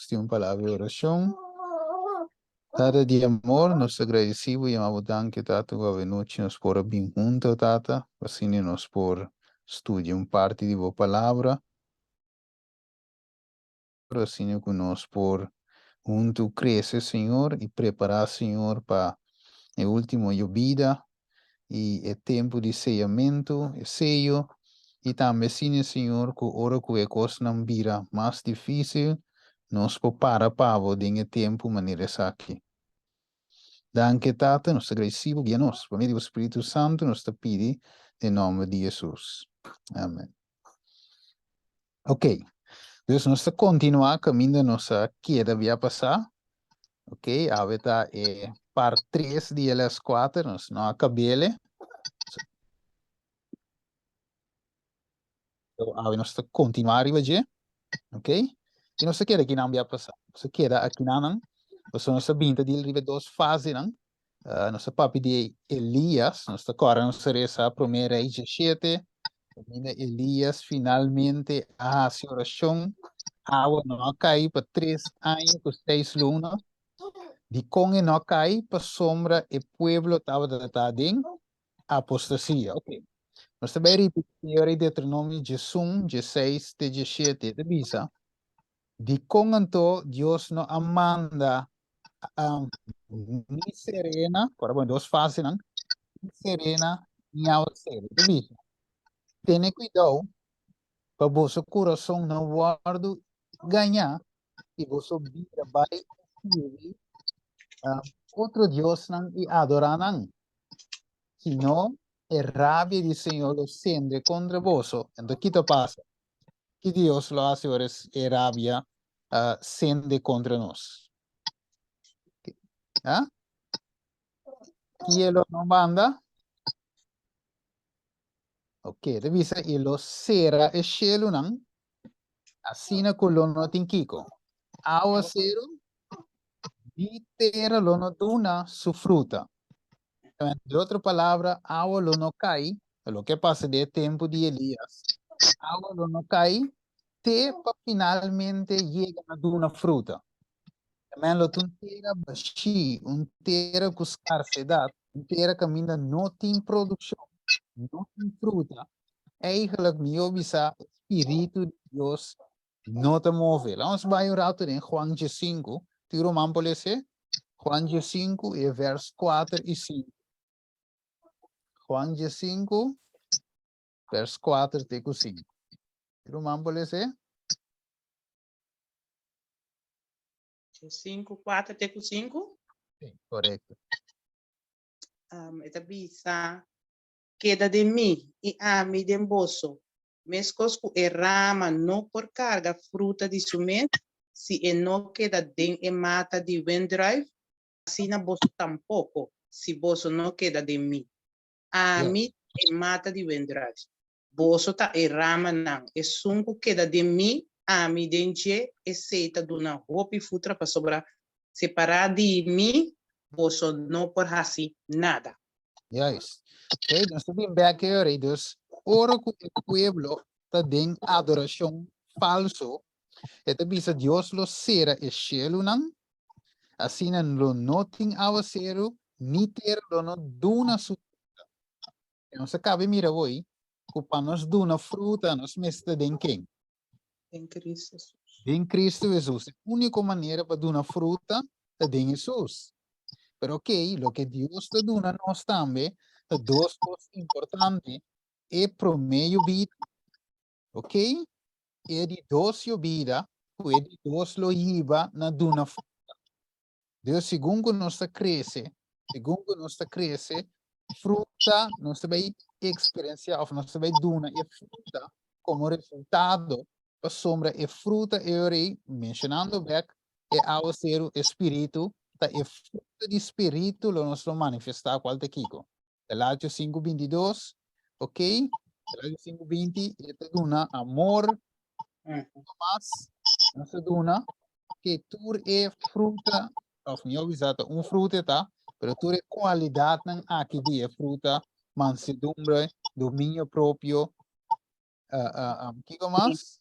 tin un palabra di orashon. Tata di amor, nos ta gradisí bo, yama bo danki, Tata, ku awenochi nos por a bin hunto, Tata, pa asina nos por studia un parti di bo palabra. Asina ku nos por huntu krese, Señor, i prepará, Señor, pa e último yobida i e tempu di seyamentu, e seyo, i tambe asina, Señor, ku ora ku e kosnan bira mas difísil, nos por para pa bo den e tempu manera esaki. Danki, Tata, nos ta gradisí bo, guia nos pa medio di bo Spiritu Santu, nos ta pidi den nòmber di Hesus. Amen. Ok, dus nos ta kontinuá kaminda nos a keda bia pasá. Ok, awe ta e part 3 di e les 4, nos no a kabele. So, awe nos ta kontinuá riba dje. Ok, i nos ta keda akinan bia pasá. Nos ta keda akinanan, pasobra nos ta binta di riba e dos fasenan. Nos ta papia di Elías, nos ta kòrda nos ta resa Promé Rei 17, kaminda Elías finalmente a hasi orashon, awa no a kai pa tres aña ku seis luna. Dikon e no a kai? Pasobra e pueblo tabata ta den apostasia. Ok, nos ta bai ripití ora Deuteronomio 11, 16 te 17, e ta bisa, Dikon anto Dios no a manda ni serena, ora bon dos fasenan, ni serena ni awaseru. Ta bisa, tene kuidou pa boso kurason no wòrdu gañá i boso bira bai sirbi otro diosnan i adorá nan. Si no, e rabia di Señor lo sende kontra boso. Anto ki ta pasa? Ki Dios lo hasi ora e rabia sende kontra nos? Ah? Ki e lo no manda? Ok, ta bisa e lo sera e shelunan asina ku lo no tin kiko. Awaseru di tera lo no duna su fruta. De otro palabra, awa lo no kai, loke a pasa den e tempu di Elias, awa lo no kai te pa finalmente yega na duna fruta. Amen, lo ta un tera bashí, un tera ku skarsedat, un tera kaminda no tin produkshon, no tin fruta. Eigenlijk mihó bisa e spiritu di Dios no ta move. Laat ons bai un rato den Juan 15. Tin ruman por lese? Juan 15 e vers 4 i 5. Juan 15, vers 4 te ku 5. Tin ruman por lese? 5, 4 te ku 5? Sí, korekto. Um, e ta bisa, Keda den mi, i ami den boso. Meskos ku e rama no por karga fruta di su mes si e no keda den e mata di wendruif, asina boso tampoko si boso no keda den mi. Ami ta e mata di wendruif, boso ta e ramanan. Esun ku keda den mi, ami den dje, esei ta duna hopi futra, pasobra separá di mi boso no por hasi nada. Juist. Oké, nos ta bin bek e ora ei. Dus, ora ku e pueblo ta den adorashon falso, e ta bisa Dios lo sera e shelunan, asina lo no tin awaseru, ni tera lo no duna su fruta. I nos a kaba mira awor ku pa nos duna fruta nos mester ta den ken? Den Cristo Hesus. Den Cristo Hesus. E úniko manera pa duna fruta ta den Hesus. Pero ok, loke Dios ta duna nos tambe ta dos kos importante. E promé yobida, ok, e di dos yobida, ku e di dos lo hiba na duna fruta. Dios, segun ku nos ta krese, segun ku nos ta krese, fruta nos ta bai eksperensiá òf nos ta bai duna e fruta komo resultado pasobra e fruta e ora ei, menshonando bèk e awaseru, e spiritu, ta e fruta di spiritu lo nos lo manifestá kual ta kiko. Galatio sinku 22, ok, Galatio sinku 20, e ta duna amor, mas nos ta duna ke tur e fruta, of mihó bisa ta un fruta ta, pero tur e kualidatnan aki di e fruta, mansedumbre, dominio propio, kiko mas?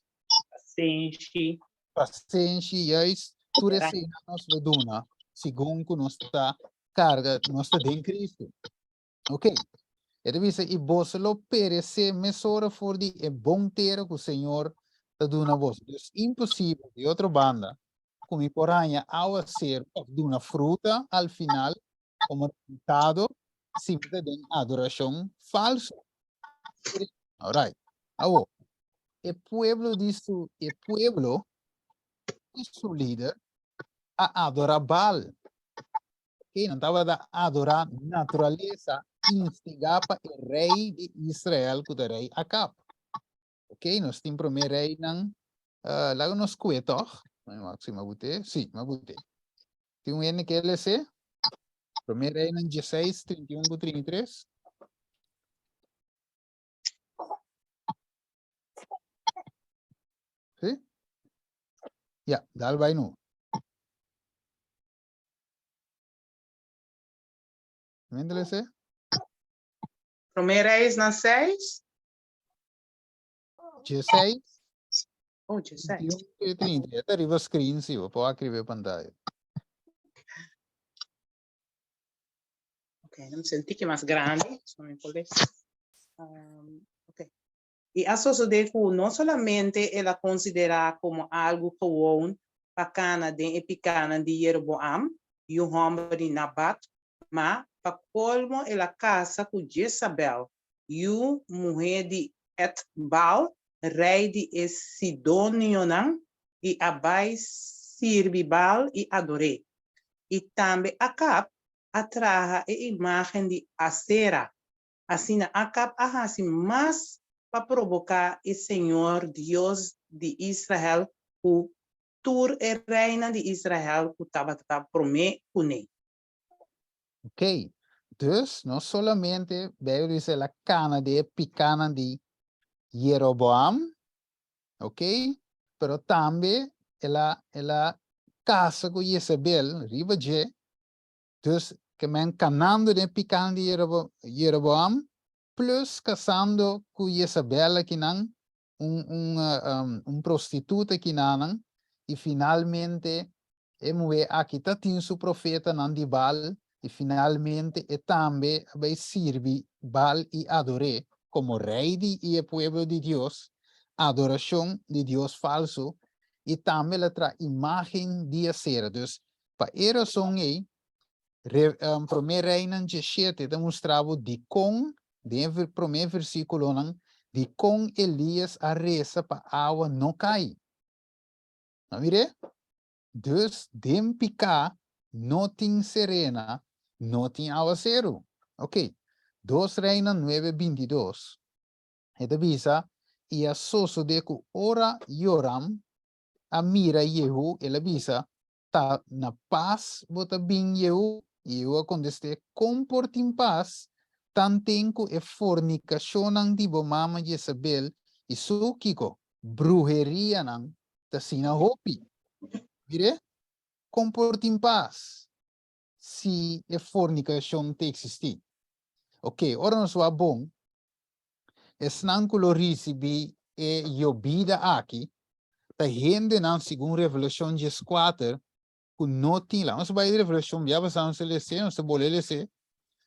Pasenshi. Pasenshi, juist. Tur eseinan nos lo duna segun ku nos ta karga, nos ta den Kristu. Ok. E ta bisa, i boso lo peresé mesora for di e bon tera ku Señor ta duna boso. Dus imposibel, di otro banda, ku mi por haña awaseru òf duna fruta al final komo resultado si mi ta den adorashon falsu. Alright. Awor, e pueblo di su, e pueblo i su lider a adorá Baal. Ok, nan tabata adorá naturalesa instigá pa e rei di Israel ku ta rei Akab. Ok, nos tin promé reinan, uh, laga nos kue tòg. Wak si m'a but'é. Sí, m'a but'é. Tin un hende ke lese? Promé reinan 16, 31 ku 33. Sí? Ja, dal bai nu. Mente lese? Promé Reisnan 6. 16. Oh, 16. 21 30. Ta riba screen, sí, bo por akriba e pantaya. Ok, dan sentí que mas grande. So mi por lees. Ok. I a sosodé ku no solamente el a konsiderá komo algu gewon pa kana den e pikánan di Jeroboam, yu hòmber di Nabat, ma pa kolmo el a kasa ku Jezabel, yu muhé di Etbaal, rei di e sidonionan, i a bai sirbi Baal i ador'é. I tambe Akab a traha e imágen di Asera, Asina Akab a hasi mas pa proboká e señor Dios di Israel ku tur e reinan di Israel ku tabata promé kuné. Ok, dus no solamente Bijbel bisa el a kana den e pikánan di Jeroboam, ok, pero tambe el a el a kasa ku Jezebel riba dje. Dus ke men kanando den pikan di Jeroboam plus kasando ku Jezabel akinan, un un un prostituta akinanan, i finalmente e muhé aki ta tin su profetanan di Baal i finalmente e tambe a bai sirbi Baal i ador'é komo rei di i e pueblo di Dios, adorashon di dios falsu, i tambe el a traha imágen di Asera. Dus Pa e rason ei, Promé Reinan diesshete ta mustra bo dikon, den e promé versíkulonan, dikon Elías a resa pa awa no kai. Nan mir'é? Dus, den piká no tin serena, no tin awaseru. Oké, Dos Reinan nuebe bintidos, e ta bisa, I a sosodé ku ora Joram a mira Jehú, el a bisa, Ta na pas bo ta bin, Jehú? Jehú a kontest'é, Kon por tin pas, tanten ku e fornikashonnan di bo mama Jezabel i su, kiko? Bruherianan ta asina hopi. Mir'é, kon por tin pas si e fornikashon ta eksistí? Oké, ora nos wak bon, Esnan ku lo risibí e yobida aki ta hendenan segun Revelashon dieskuater ku no tin. Laga nos bai Revelashon bia pasá nos a les'é, nos ta bolbe les'é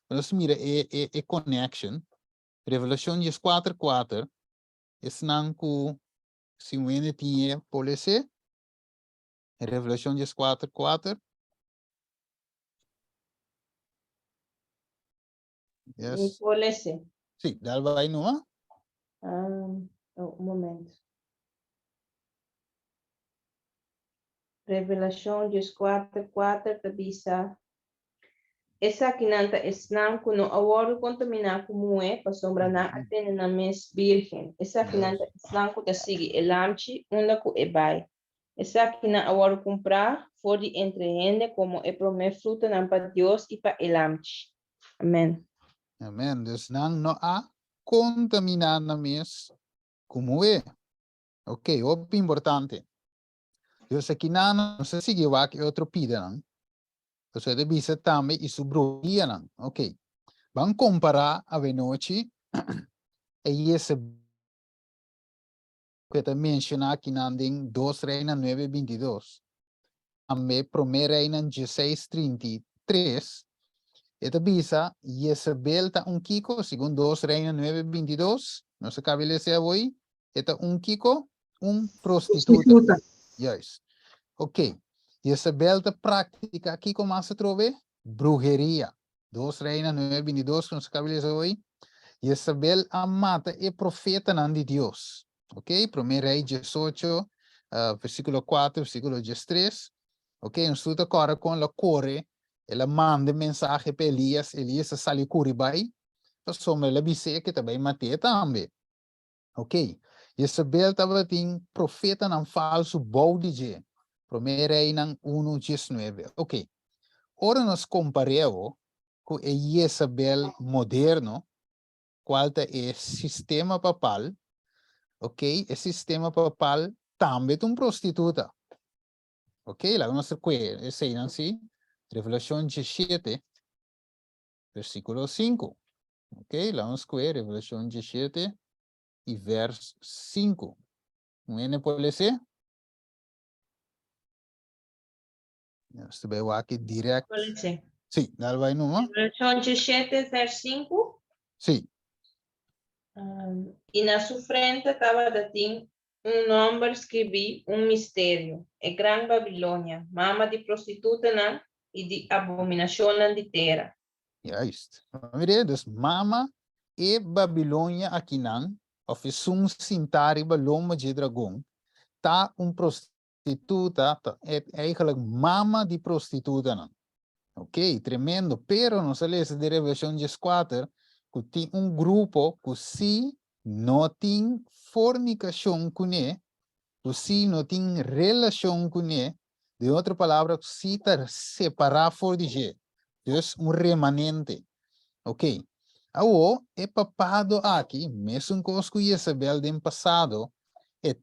pa nos mira e e e connection. Revelashon dieskuater kuater, esnan ku si un hende tin e por les'é. Revelashon dieskuater kuater. Mi Yes. por lese. Sí, dal bai numa. Um, oh, un momento. Revelacion 14, 4 ta bisa, Esakinan ta esnan ku no a wòrdu kontaminá ku muhé, pasobra nan a tene nan mes bírgen. Esakinan ta esnan ku ta sigui e Lamchi unda ku e bai. Esakinan a wòrdu kumprá for di entre hende komo e promé frutanan pa Dios i pa e Lamchi. Amèn. Amèn. Dus nan no a kontaminá nan mes ku muhé. Ok, hopi importante. Dus akinan nos a sigui wak e otro pidanan. Pasobra e ta bisa tambe i su bruhianan. Ok. Ban kompará awenochi e Jezebel. ku e ta menshoná akinan den Dos Reinan nuebe bintidos. Tambe Promé Reinan dieseis 33, e ta bisa, Jezebel ta un kiko, segun Dos Reinan nuebe 22, nos a kaba di lesa awor, e ta un kiko? Un prostituta. Prostituta. Juist. Ok. Jezebel ta praktika kiko mas atrobe? Bruheria. Dos Reinan nuebe 22, ku nos a kaba di lesa awor. Jezebel a mata e profetanan di Dios. Ok, Promé Rei 18, versíkulo 4, versíkulo 13. Ok, nos tur ta kòrda kon el a kore, el a manda e mensahe pa Elías, Elías a sali kuri bai, pasobra el a bis'é ke ta bai mat'é tambe. Ok, Jezabel tabatin profetanan falsu bou di dje, Promé Reinan 1, 19. Ok, ora nos kompar'é awo ku e Jezabel moderno, cual ta e sistema papal, ok, e sistema papal tambe ta un prostituta. Ok, laga nos recuer eseinan si, Revelacion 17, versiculo 5. Ok, laga nos kue Revelacion 17 y vers 5. Un hende por lese? Nos ta bai wak direct. Por lese. Sí, dal bai numa. Revelacion 17, vers 5. Sí. I na su frente tabata tin un nomber skribí, un misterio, E gran Babilonia, mama di prostitutanan i di abominashonnan di tera. Juist. Mire, dus mama e Babilonia akinan, of esun sintá riba lomba dje dragon, ta un prostituta, ta eigenlijk mama di prostitutanan. Ok, tremendo. Pero nos a lesa den Revelacion 14 cu tin un grupo cu si no tin fornicacion cune, cu si no tin relacion cune, den otro palabra cu si ta separa for di dje. Dus un remanente. Ok. Awo, e papado aki, mesun cos cu Jezabel den pasado, e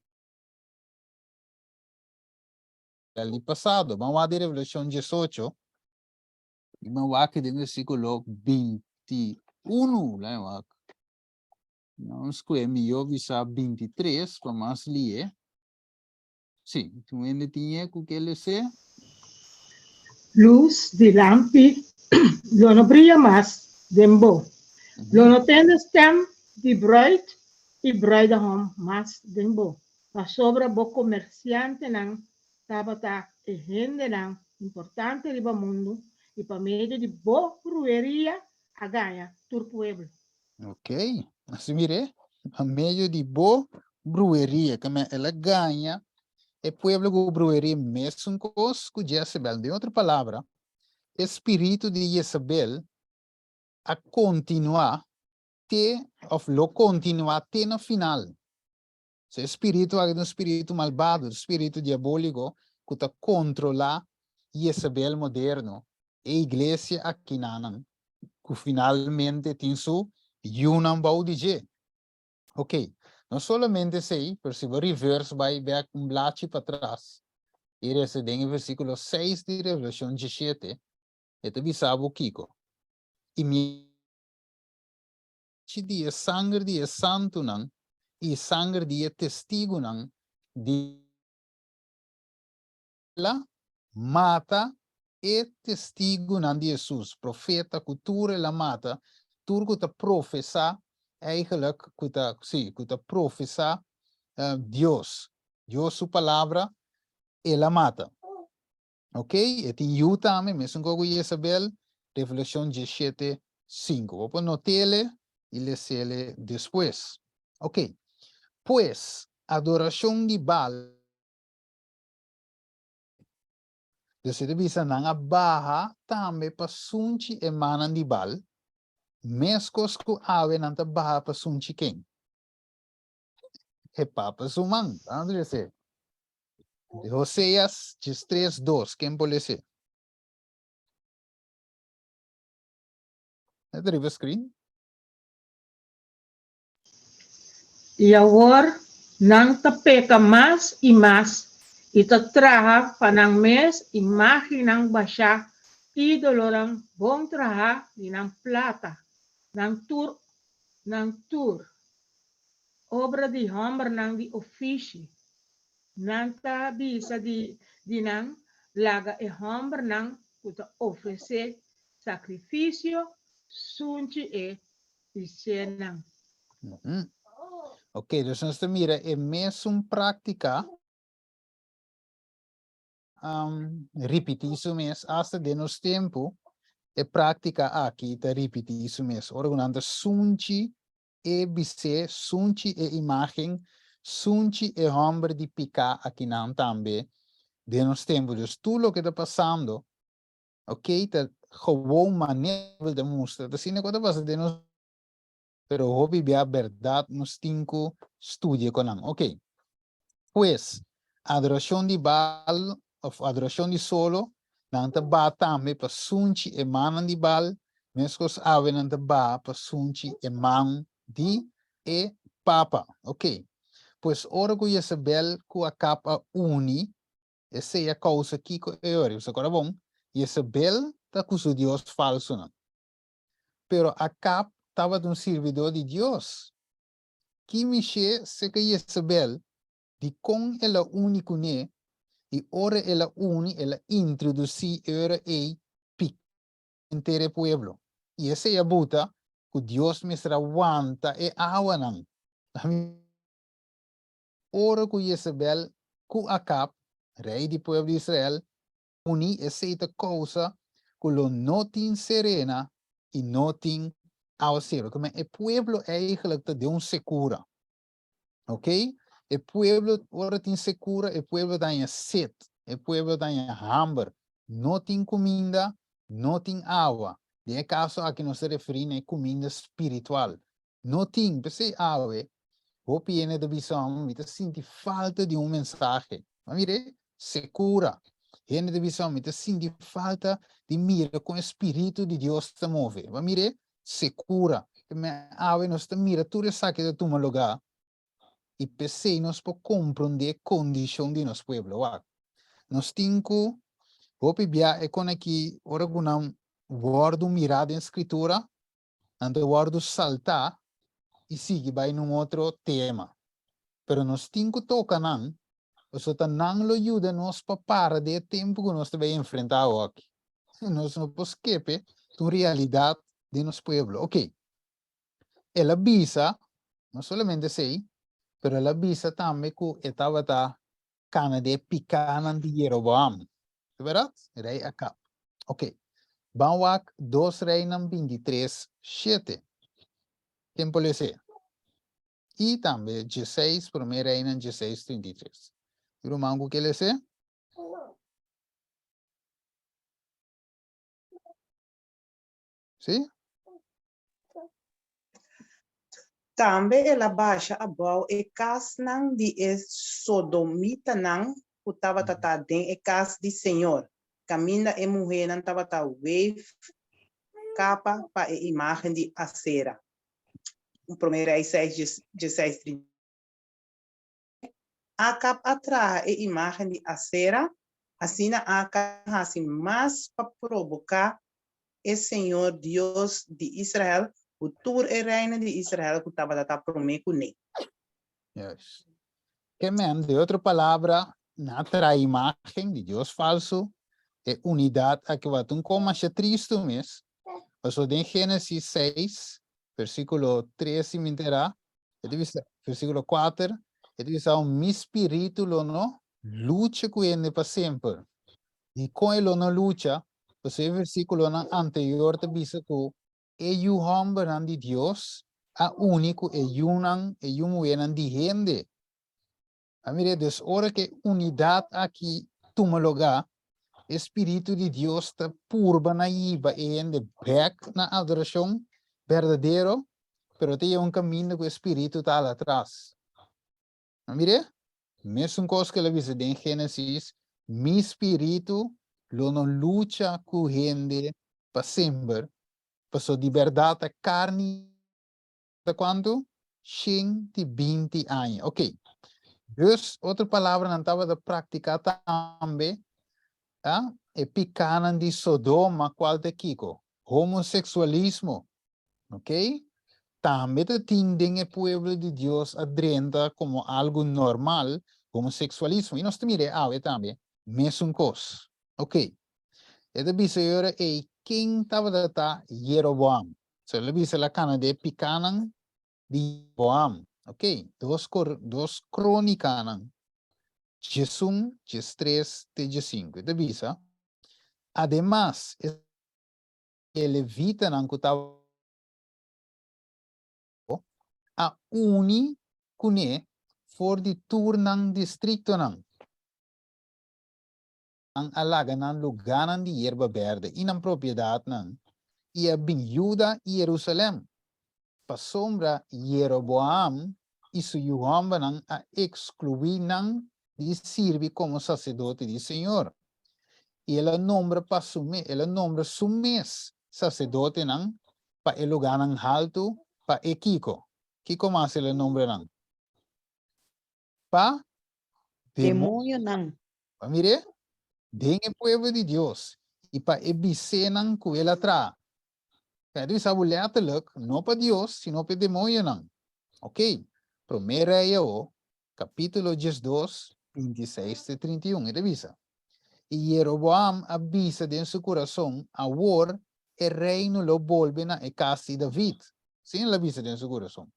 di pasado. Ban wak di Revelashon 18 i ban wak den versíkulo 21. Laat wak. Nos kue mihó bisa 23 pa mas lie. Sí, tin hende tin e ku ke lese? Lus di lampi lo no bria mas den bo. Lo no tende stem di bruid i bruidegom mas den bo. Pasobra bo komersiantenan tabata e hendenan importante riba mundu i pa medio di bo brueria a gaña tur pueblo. Ok, así mir'é, pa medio di bo brueria, ke men el a gaña e pueblo ku brueria mesun kos ku Jezebel. Den otro palabra, e spiritu di Jezebel a kontinuá te, òf lo kontinuá te na final. So e spiritu aki ta un spiritu malbado, un spiritu diabóliko ku ta kontrolá Jezebel moderno, e iglesia akinanan, ku finalmente tin su yunan bou di dje. Ok, no solamente esei, pero si bo reverse bai bek un blachi patras i resa den e versíkulo 6 di Revelashon 17, e ta bisa bo kiko. I mi di e sanger di e santunan i sanger di e testigunan di la mata e testigunan di Hesus, profeta ku tur el a mata, tur ku ta profesá eigenlijk ku ta sí, ku ta profesá Dios, Dios su palabra el a mata. Ok, e tin yu tambe, mesun kos ku Jezabel, Revelashon 17, 5. Bo por not'ele i les'ele despues. Ok, pues adorashon di Baal, dus e ta bisa nan a baha tambe pa sunchi e mannan di Baal, meskos ku awe nan ta baha pa sunchi ken? E papa su man. Nan ta lese. Hoseas 13, 2. Ken por lese? E ta riba screen. I awor nan ta peka mas i mas i ta traha pa nan mes imágennan bashá, ídolonan bon trahá di nan plata, nan tur, nan tur, obra di hòmbernan di ofishi. Nan ta bisa di di nan, Laga e hòmbernan ku ta ofresé sakrifisio sunchi e bisénan. Ok, dus nos ta mira e mesun práktika ripití su mes hasta den nos tempu. E práktika aki ta ripití su mes. Ora ku nan ta sunchi e bisé, sunchi e imágen, sunchi e hòmber di piká akinan tambe den nos tempu. Dus tur loke ta pasando, ok, ta gewoon manera ta mustra. Ta asina ku ta pasa den nos, pero hopi bia bèrdat nos tin ku studia ku nan. Ok, pues adorashon di Baal òf adorashon di solo, nan ta baha tambe pa sunchi e mannan di Baal, meskos awe nan ta baha pa sunchi e man di e papa. Ok, pues ora ku Jezabel ku Akab a uni, esei a kousa kiko e ora? Bo sa kòrda bon? Jezabel ta ku su dios falsonan. Pero Akab tabata un sirbidó di Dios. Ki mishé seka Jezabel di kon el a uni kuné, i ora el a uni el a introdusí e ora ei piká henter e pueblo. I esei a buta ku Dios mester a wanta e awanan. Ora ku Jezabel ku Akab, rei di pueblo di Israel, uni, esei ta kousa ku lo no tin serena i no tin awaseru. Kome e pueblo eigenlijk ta den un sekura. Ok? E pueblo, ora tin sekura, e pueblo ta haña set, e pueblo ta haña hamber. No tin kuminda, no tin awa. Den e kaso aki nos ta referí na e kuminda spiritual. No tin, p'esei awe, hopi hende ta bisa, Mi ta sinti falta di un mensahe. Ma mira, sekura. Hende ta bisa, Mi ta sinti falta di mira kon e spiritu di Dios ta move. Ma mira, sekura. Awe nos ta mira tur esaki ta tuma lugá i p'esei nos por komprondé kondishon di nos pueblo. Wak, nos tin ku hopi bia e kon aki ora ku nan wòrdu mirá den Skritura, nan ta wòrdu saltá i sigui bai na un otro tema. Pero nos tin ku toka nan, pasobra ta nan lo yuda nos pa para den e tempu ku nos ta bai enfrentá awoki. Nos no por skepe ta un realidat den nos pueblo. Ok, el a bisa, no solamente esei, pero el a bisa tambe ku e tabata kana den e pikánan di Jeroboam. Ta bèrdat? Rei Akab. Ok, ban wak Dos Reinan 23, shete. Ken por les'é? I tambe 16, Promé Reinan 16, 33. Tin ruman ku ke les'é? Sí? Tambe el a basha abou e kasnan di e sodomitanan ku tabata ta den e kas di señor, kaminda e muhénan tabata weef kapa pa e imágen di Asera. Promé Rei seis, dieseis, trinta. Akab a traha e imágen di Asera, asina Akab a hasi mas pa proboká e señor Dios di Israel ku tur e reinan di Israel ku tabata ta promé kuné. Juist. Ke men, di otro palabra, nan a traha imágen di dios falsu, e unidat aki wak un kon masha tristu mes, pasobra den Génesis seis, versíkulo tres si mi enterá, E ta bisa, versíkulo kuater, e ta bisa, Mi spiritu lo no lucha ku hende pa semper. Dikon e lo no lucha? Pasobra e versíkulonan anterior ta bisa ku e yu hòmbernan di Dios a uni ku e yunan, e yu muhénan di hende. A mira, dus ora ku e unidat aki tuma lugá, e spiritu di Dios ta purba na hiba e hende bèk na adorashon berdadero, pero ta yega un kaminda ku e spiritu ta hala atras. A mira, mesun kos ku el a bisa den Génesis, Mi spiritu lo no lucha ku hende pa semper, pasobra di bèrdat ta karni Ta kuantu? 120 aña. Ok. Dus, otro palabra, nan tabata praktiká tambe a e pikánan di Sodoma, kual ta kiko? Homoseksualismo. Ok. Tambe ta tin den e pueblo di Dios a drenta komo algu normal homoseksualismo. I nos ta mira e awe tambe, mesun kos. Ok. E ta bisa e ora ei ken tabata ta Jeroboam. So el a bisa el a kana den e pikanan di Jeroboam. Ok, dos kor dos kronikanan, 11, 13 te 15. E ta bisa, Ademas, e levitanan ku tabata a uni kuné for di tur nan distriktonan. Nan a laga nan lugánan di yerba bèrdè i nan propiedatnan i a bin Juda i Jerusalèm, pasobra Jeroboam i su yu hòmbernan a ekskluí nan di sirbi komo saserdote di señor. I el a nombra pa su mes, el a nombra su mes saserdotenan pa e lugánan haltu pa e kiko? Kiko mas el a nombra nan? Pa demonionan. Pa mir'é den e pueblo di Dios i pa e bisénan ku el a traha. Kaya ta bisa bo letterlijk, no pa Dios, sino pa e demonionan. Ok, Promé Rei awo, kapítulo 12, 26 te 31, e ta bisa, I Jeroboam a bisa den su kurason, Awor e reino lo bolbe na e kas di David. Asina el a bisa den su kurason.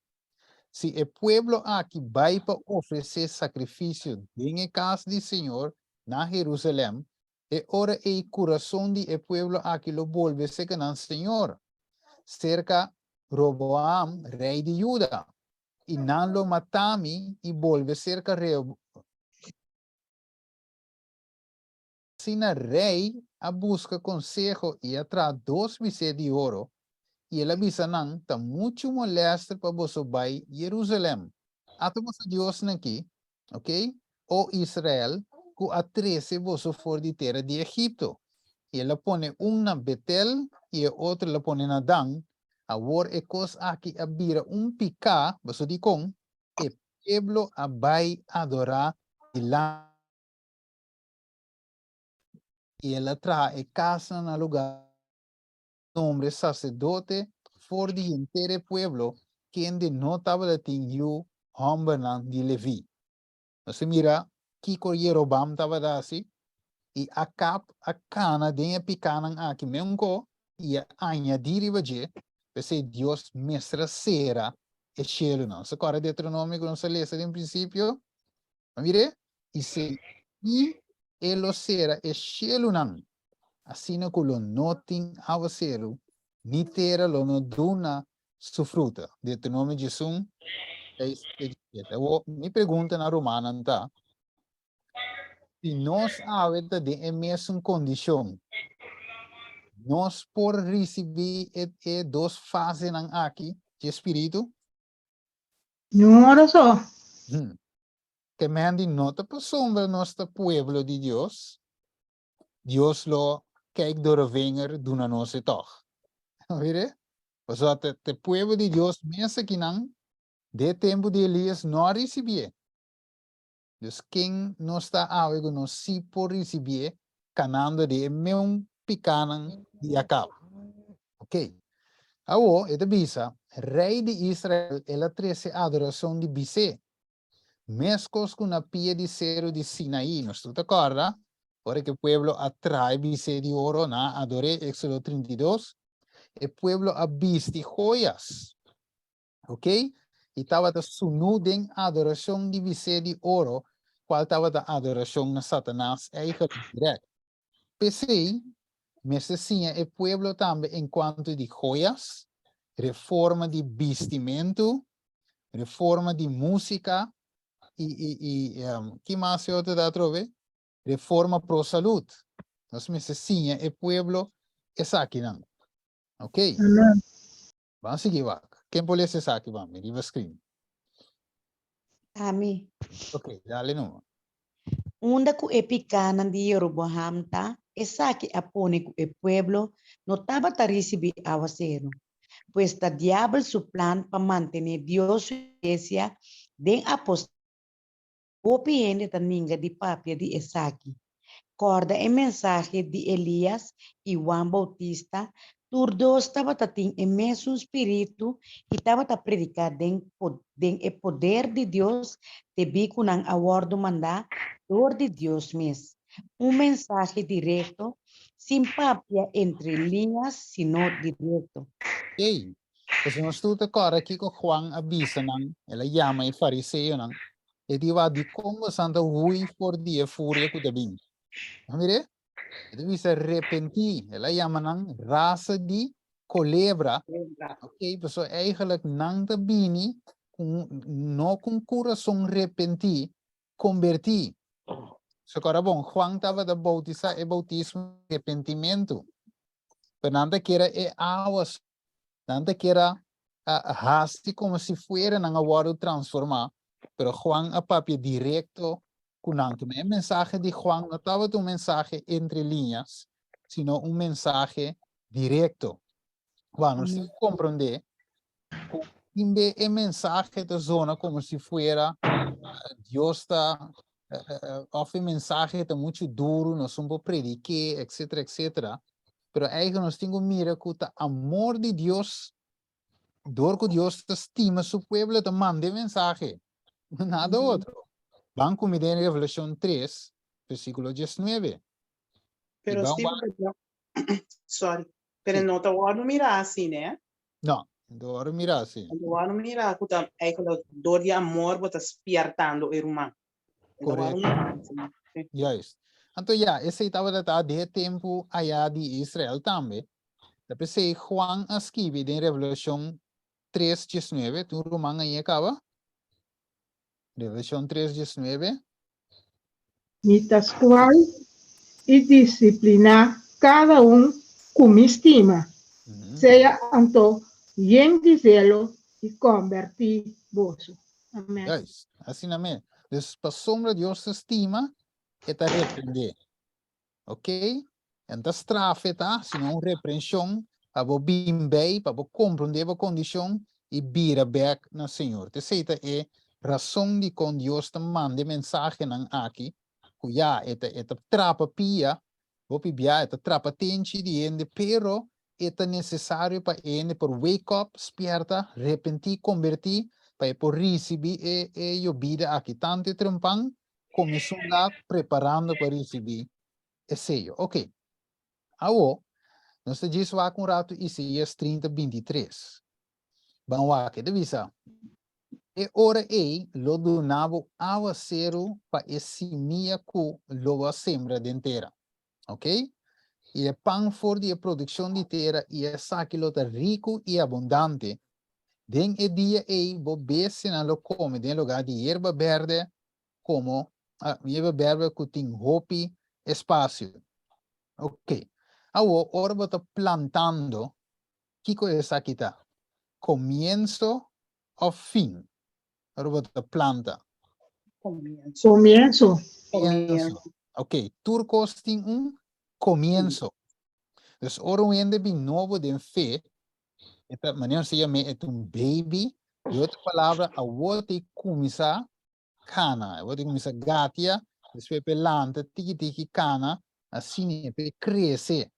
Si e pueblo aki bai pa ofresé sakrifisio den e kas di señor na Herusalèm, e ora ei kurason di e pueblo aki lo bolbe serka nan señor, serka Roboam, rei di Juda, i nan lo mata mi i bolbe serka Asina rei a buska konseho i a traha dos bisé di oro, i el a bisa nan, Ta muchu molèster pa boso bai Jerusalèm. Ata boso diosnan akí, oké, o Israel, ku a trese boso for di tera di Egipto. I el a pone un na Betel i e otro el a pone na Dan. Awor e kos akí a bira un piká, boso dikon? E pueblo a bai adorá dilanti. I el a traha e kasnan na lugá nombre saserdote for di henter e pueblo kende no tabata tin yu hòmbernan di Leví. Nos a mira kiko Yerobam tabata hasi, i Akab a kana den e pikánan aki meunko i a añadí riba dje, p'esei Dios mester a sera e shelunan. Nos a kòrda Deuteronomio ku nos a lesa den prinsipio? A mir'é, i se i e lo sera e shelunan, asina ku lo no tin awaseru, ni tera lo no duna su fruta. Deuteronomio 11, 6 te 17. Awor, mi pregunta na rumannan ta, si nos awe ta den e mesun kondishon, nos por risibí e e dos fasenan aki dje spiritu? Ni un ora so. Ke men di no ta pasobra nos ta pueblo di Dios, Dios lo kijk door e vinger duna nos e tog. Mire? Pasobra te, te pueblo di Dios mes akinan, de tempu di Elias no a risibié. Dus ken nos ta awe ku nos sí por risibié kanando di e meun pikánan di Akab? Ok. Awor, e ta bisa, Rei di Israel el a trese adorashon di bisé, meskos ku na pia di seru di Sinaí. Nos tur ta kòrda ora ku e pueblo a traha e bisé di oro, nan a ador'é, Éksodo 32. E pueblo a bisti hoyas. Ok? I tabata sunú den adorashon di bisé di oro, kual tabata adorashon na Satanas eigenlijk dirèkt. P'esei, mester siña e pueblo tambe en kuantu di joyas, reforma di bistimentu, reforma di músika i i i ki mas e otro ta atrobe? Reforma pro salud. Nos mester siña e pueblo esakinan. Ok? Amen. Ban sigui wak. Ken por lesa esaki ban mi riba screen? Ami. Ok, dale numa. Unda ku e pikánan di Jeroboam ta, esaki a pone ku e pueblo no tabata risibí awaseru. Pues ta diabel su plan pa mantené Dios su iglesia den apostasia. Hopi hende ta ninga di papia di esaki. Kòrda e mensahe di Elias i Juan Boutista, tur dos tabata tin e mesun spiritu i tabata prediká den den e poder di Dios debí ku nan a wòrdu mandá dor di Dios mes. Un mensahe direkto, sin papia entre liñas, sino direkto. Ey, pasobra nos tur ta kòrda kiko Juan a bisa nan, el a yama e fariseonan, e di wak, Dikon bosan ta hui for di e furia ku ta bin? Bo mir'é? E ta bisa repentí, el a yama nan rasa di kolebra. Ok, pasobra eigenlijk nan ta bini ku no ku un kurason repentí, kombertí. So kòrda bon, Juan tabata boutisá e boutismo di repentimentu. Pero nan ta kere e awa Nan ta kier a hasi como si fuera nan a wordo transforma, pero Juan a papia directo cu nan. E mensahe di Juan no tabata un mensahe entre liñas, sino un mensahe directo. Juan, nos tin comprende cu tin be e mensahe ta zona como si fuera Dios ta, of e mensahe ta mucho duro, nos no por prediké, etcetera, etcetera. Pero eigenlijk nos tin ku mira ku ta amor di Dios, dor ku Dios ta stima su pueblo, ta manda e mensahe. Nada otro. Ban ku mi den Revelashon 3, versíkulo 19. Pero Steven, sorry, pero no ta wòrdu mirá asina, eh? No, no ta wòrdu mirá asina. No ta wòrdu mirá ku ta eigenlijk dor di amor bo ta spièrtando e ruman. Correcto. Juist. Anto ya, esei tabata ta den e tempu aya di Israel tambe. Ta p'esei Juan a skibi den Revelashon tres diesnuebe, tin un ruman ahi a kaba? Revelashon tres diesnuebe. Mi ta skual i disipliná kada un ku mi stima. Sea anto yen di zelo i kombertí boso. Amen. Juist, asina mes. Dus pasobra Dios ta stima, e ta reprendé. Ok? E no ta straf e ta, sino un reprenshon pa bo bin bei, pa bo komprondé bo kondishon i bira bèk na Señor. T'esei ta e rason dikon Dios ta manda e mensahenan aki, ku ya, e ta e ta trapa pia, hopi bia e ta trapa tenchi di hende, pero e ta nesesario pa e hende por wake up, spierta, repentí, kombertí, pa e por risibí e e yobida aki, tantu e trempan komo esun lat preparando pa risibí e seyo. Oke, awo nos ta djis wak un ratu Isaías 30, 23. Ban wak, e ta bisa, E ora ei lo duna bo awaseru pa e simia ku lo bo a sembra den tera. Ok? I e pan for di e produkshon di tera i esaki lo ta riku i abundante. Den e dia ei bo bestianan lo kome den lugá di yerba bèrdè komo yerba bèrdè ku tin hopi espasio. Ok. Awor, ora bo ta plantando, kiko esaki ta? Komienso òf fin? Ora bo ta planta. Comienzo. Comienzo. Comienzo. Ok, tur kos tin un comienzo. Dus ora un hende bin nobo den fe, e ta, manera nos ta yam'é, e ta un baby, di otro palabra, awor ta e kuminsá kana, awor ta e kuminsá gatia, despues pa e lanta tiki tiki kana, asina pa e krese.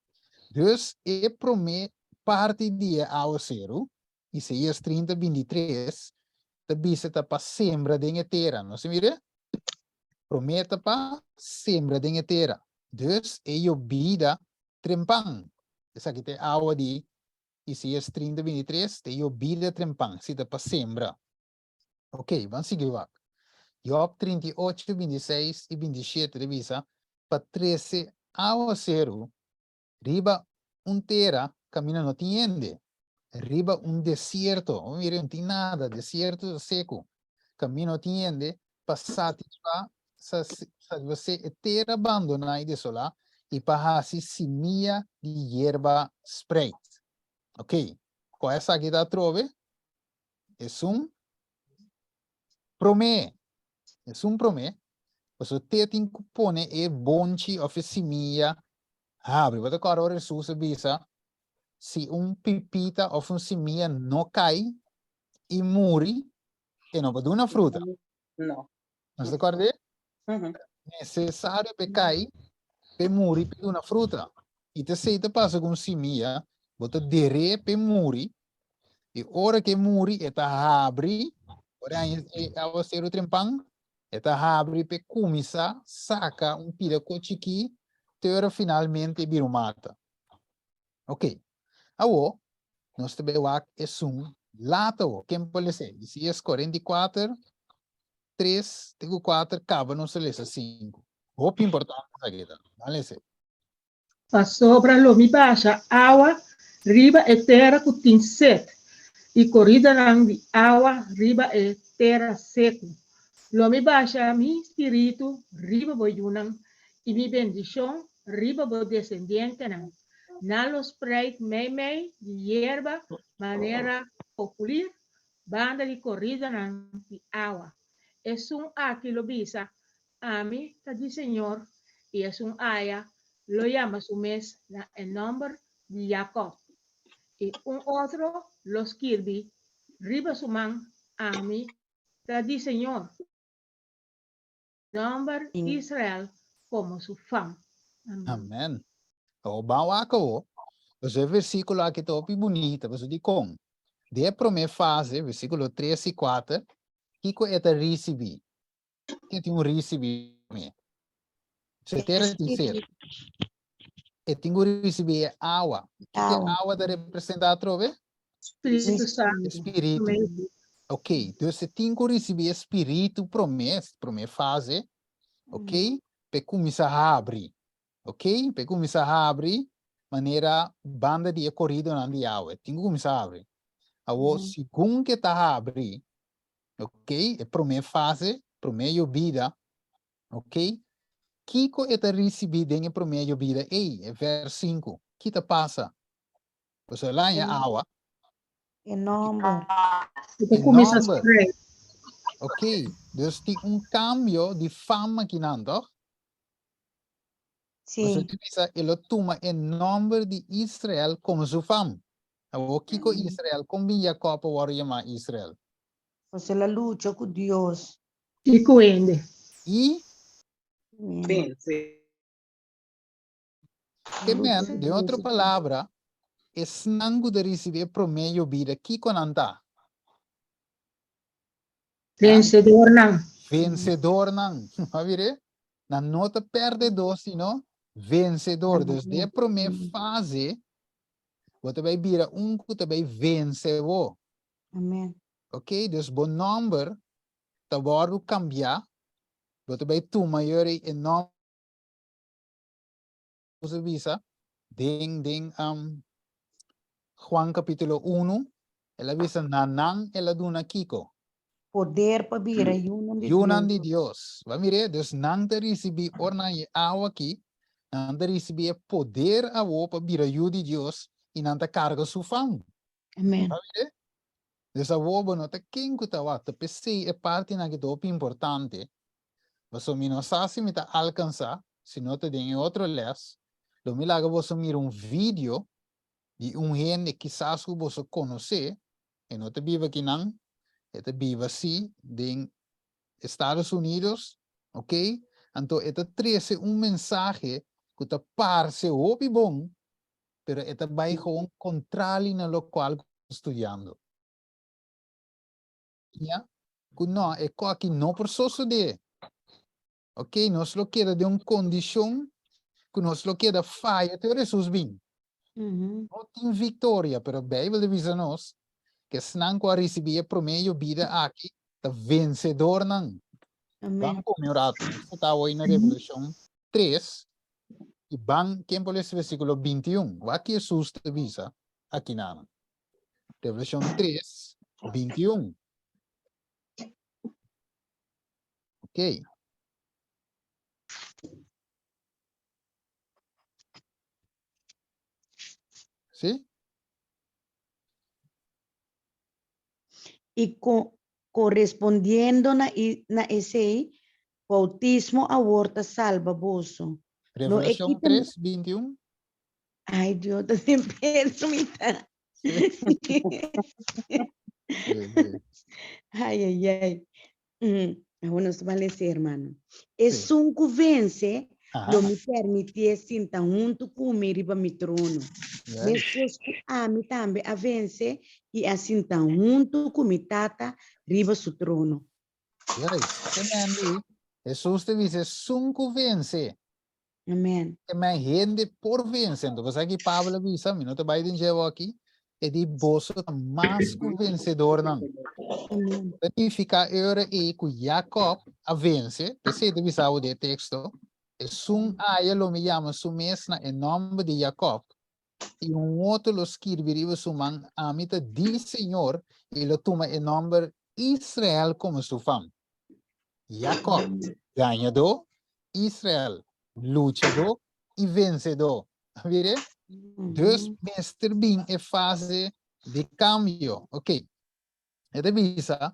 Dus e promé parti di e awaseru, Isaías 30, 23, ta bisa ta pa sembra den e tera. Nos a mira? Promé ta pa sembra den e tera. Dus e yobida trempan. Esaki ta e awa di Isaías 30, 23, ta e yobida trempan, si ta pa sembra. Ok, ban sigui wak. Job 38, 26 i 27 ta bisa, pa trese awaseru Riba un tera kaminda no tin hende, riba un desierto, bo mira no tin nada, desierto ta seku, kaminda no tin hende pa satisfa satisfasé e tera bandoná i desolá i pa hasi simia di yerba spreit. Ok, kua esaki ta atrobe? Esun promé, esun promé, pasobra te tin ku pone e bonchi òf e simia Habri, bo ta kòrda ora Hesus a bisa, Si un pipita òf un simia no kai i muri, e no por duna fruta. No. Nos ta kòrda e? Nesesario pa e kai, pa e muri, pa e duna fruta. I ta esei ta pasa ku un simia, bo ta der'é pa e muri, i ora ku e muri, e ta habri, ora e awaseru trempan, E ta habri p'e kuminsá saka un pida ko chikí te ora finalmente e bira un mata. Ok. Awor, nos ta bai wak esun laat awor. Ken por lesa? Isaías 44, 3 te ku 4, kaba nos ta lesa 5. Hopi importante esaki ta. Ban lesa. Pasobra lo mi basha awa riba e tera ku tin set, i koridanan di awa riba e tera seku. Lo mi basha mi spiritu riba bo yunan i mi bendishon riba bo desendientenan. Nan lo spreit meimei di yerba manera populir banda di koridanan di awa. Esun aki lo bisa, Ami ta di Señor, i esun aya lo yama su mes na e nòmber di Jakòb, i un otro lo skirbi riba su man, Ami ta di Señor, nòmber Israel komo su fam. Amen. Amen. Awor ban wak awor, pasobra e versíkulo aki ta hopi bunita, pasobra dikon? Den e promé fase, versíkulo tres i kuater, kiko e ta risibí? Ken tin un risibí mi? Se tera tin ser. E tin ku risibí e awa. Kiko e awa ta representá atrobe? Spiritu Santu. Spiritu. Ok, dus e tin ku risibí e spiritu promé, promé fase, ok, p'e kuminsá habri. Ok, p'e kuminsá habri manera banda di e koridonan di awa. E tin ku kuminsá habri. Awor, segun ku e ta habri, Ok, e promé fase, promé yobida, ok, kiko e ta risibí den e promé yobida ei? E vers sinku, ki ta pasa? Pasobra el a haña awa. E nòmber. E ta kuminsá spreid. Ok, dus tin un kambio di fam akinan, tòg? Sí. Pasobra e bisa, e lo tuma e nòmber di Israel komo su fam. Awor, kiko Israel? Kon bin Jakòb a wòrdu yamá Israel? Pasobra el a lucha ku Dios. I ku hende. I. Vense. Ke men, den otro palabra, esnan ku ta risibí e promé yobida, kiko nan ta? Vensedornan. Vensedornan. A mir'é? Nan no ta pèrdedó, sino vensedor. Dus den e promé fase, bo ta bai bira un ku ta bai vense bo. Amen. Ok, dus bo nòmber ta wòrdu kambiá, bo ta bai tuma yori e nòmber ku ta bisa den den um, Juan kapítulo unu, el a bisa na nan el a duna kiko? Poder pa bira yunan di Yunan di Dios. Dios. Ba mir'é, dus nan ta risibí ora nan e awa aki, nan ta risibí e poder awo pa bira yu di Dios i nan ta karga su fam. Amen. Ba mir'é? Dus awo bo no ta ken ku ta wak, ta p'esei e partinan aki ta hopi importante. Pasobra mi no sa si mi ta alkansá, si no ta den e otro lès, lo mi laga boso mira un video di un hende kisas ku boso konosé, E no ta biba akinan, e ta biba sí den Estados Unidos, ok? Anto e ta trese un mensahe ku ta parse hopi bon, pero e ta bai gewoon kontrali na lokual ku ta studiando. Ya? Ku no, e kos aki no por sosodé. Ok, nos lo keda den un kondishon ku nos lo keda faya te ora Hesus bin. No tin viktoria, pero Beibel ta bisa nos ku esnan ku a risibí e promé yobida aki ta vensedornan. Ban kome un ratu. Nos ta awor na Revelashon 3 i ban ken por lesa versíkulo 21. Wak ki Hesus ta bisa akinan. Revelashon 3, 21. Ok. Sí? I ko, korespondiendo na, i, na esei, boutismo awor ta salba boso. Lo e Revelacion kita 3, 21. Ai, Dios, ta den Pedro mi ta. Sí. Sí, sí. Ai, ai, ai. Mm, awor nos ta balesé, hermano. Esun ku vense, lo mi permitié sinta huntu ku mi riba mi trono. Meskos ku ami tambe a vense i a sinta huntu ku mi Tata riba su trono. Juist. Ke men di, Hesus ta bisa esun ku vense. Amen. Ke men hende por vense. Anto bo sa ki Pablo a bisa, mi no ta bai den dje awor aki, e di boso ta mas ku vensedornan. Amen. Ta nifiká e ora ei ku Jakòb a vense, p'esei ta bisa bo den e teksto, Esun aya lo mi yama su mes na e nòmber di Jakòb, i un otro lo skirbi riba su man, Ami ta di Señor, i lo tuma e nòmber Israel komo su fam. Jakòb, gañadó, Israel, luchadó i vensedó. A mira? Dus mester bin e fase di kambio. Ok. E ta bisa,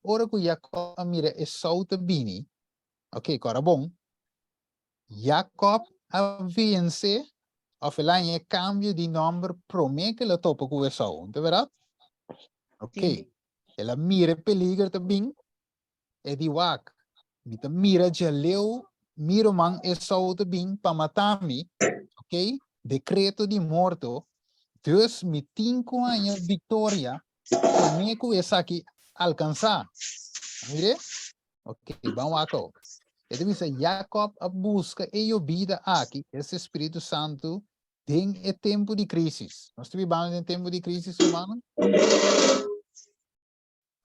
ora ku Jakòb a mira Esou ta bini, ok, kòrda bon, Jakòb a vense òf el a haña e kambio di nòmber promé ku el a topa ku Esou, no ta bèrdat? Ok, el a mira e peliger ta bin, e di wak, mi ta mira djaleu, mi ruman Esou ta bin pa mata mi, ok, dekreto di morto, dus mi tin ku haña viktoria promé ku esaki alkansá. Mire? Ok, ban wak awo. E ta bisa Jakòb a buska e yobida aki, ese Spiritu Santu, den e tempu di krísis. Nos ta bibando den tempu di krísis, rumannan?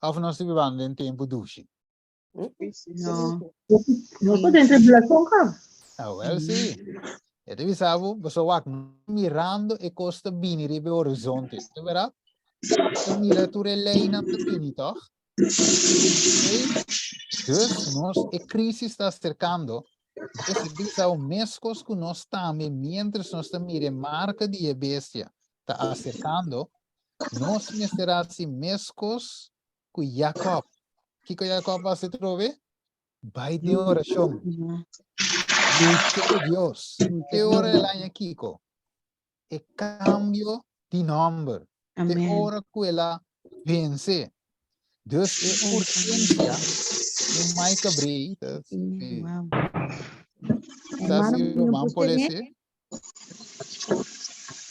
Òf nos ta bibando den tempu dushi? No. Nos ta den tribulashon kaba. Awel sí. E ta bisa bo, boso wak mirando e kos ta bini riba e horizonte. Ta bèrdat? Ta mira tur e leinan ta bini, tòg? Ok? Dus nos, e crisis ta acercando. Dus e bisa o mescos cu nos tambe, mientras nos ta mira e marca di e bestia ta acercando, nos mester haci mescos cu Jacob. Kico Jacob a haci trobe? Bai den oracion. Lucha cu Dios. Te ora el haña kico? E cambio di nomber. Te ora cu el a vence. Dus e urgencia di Mike Abreu, ta si, ta si Roman por lese.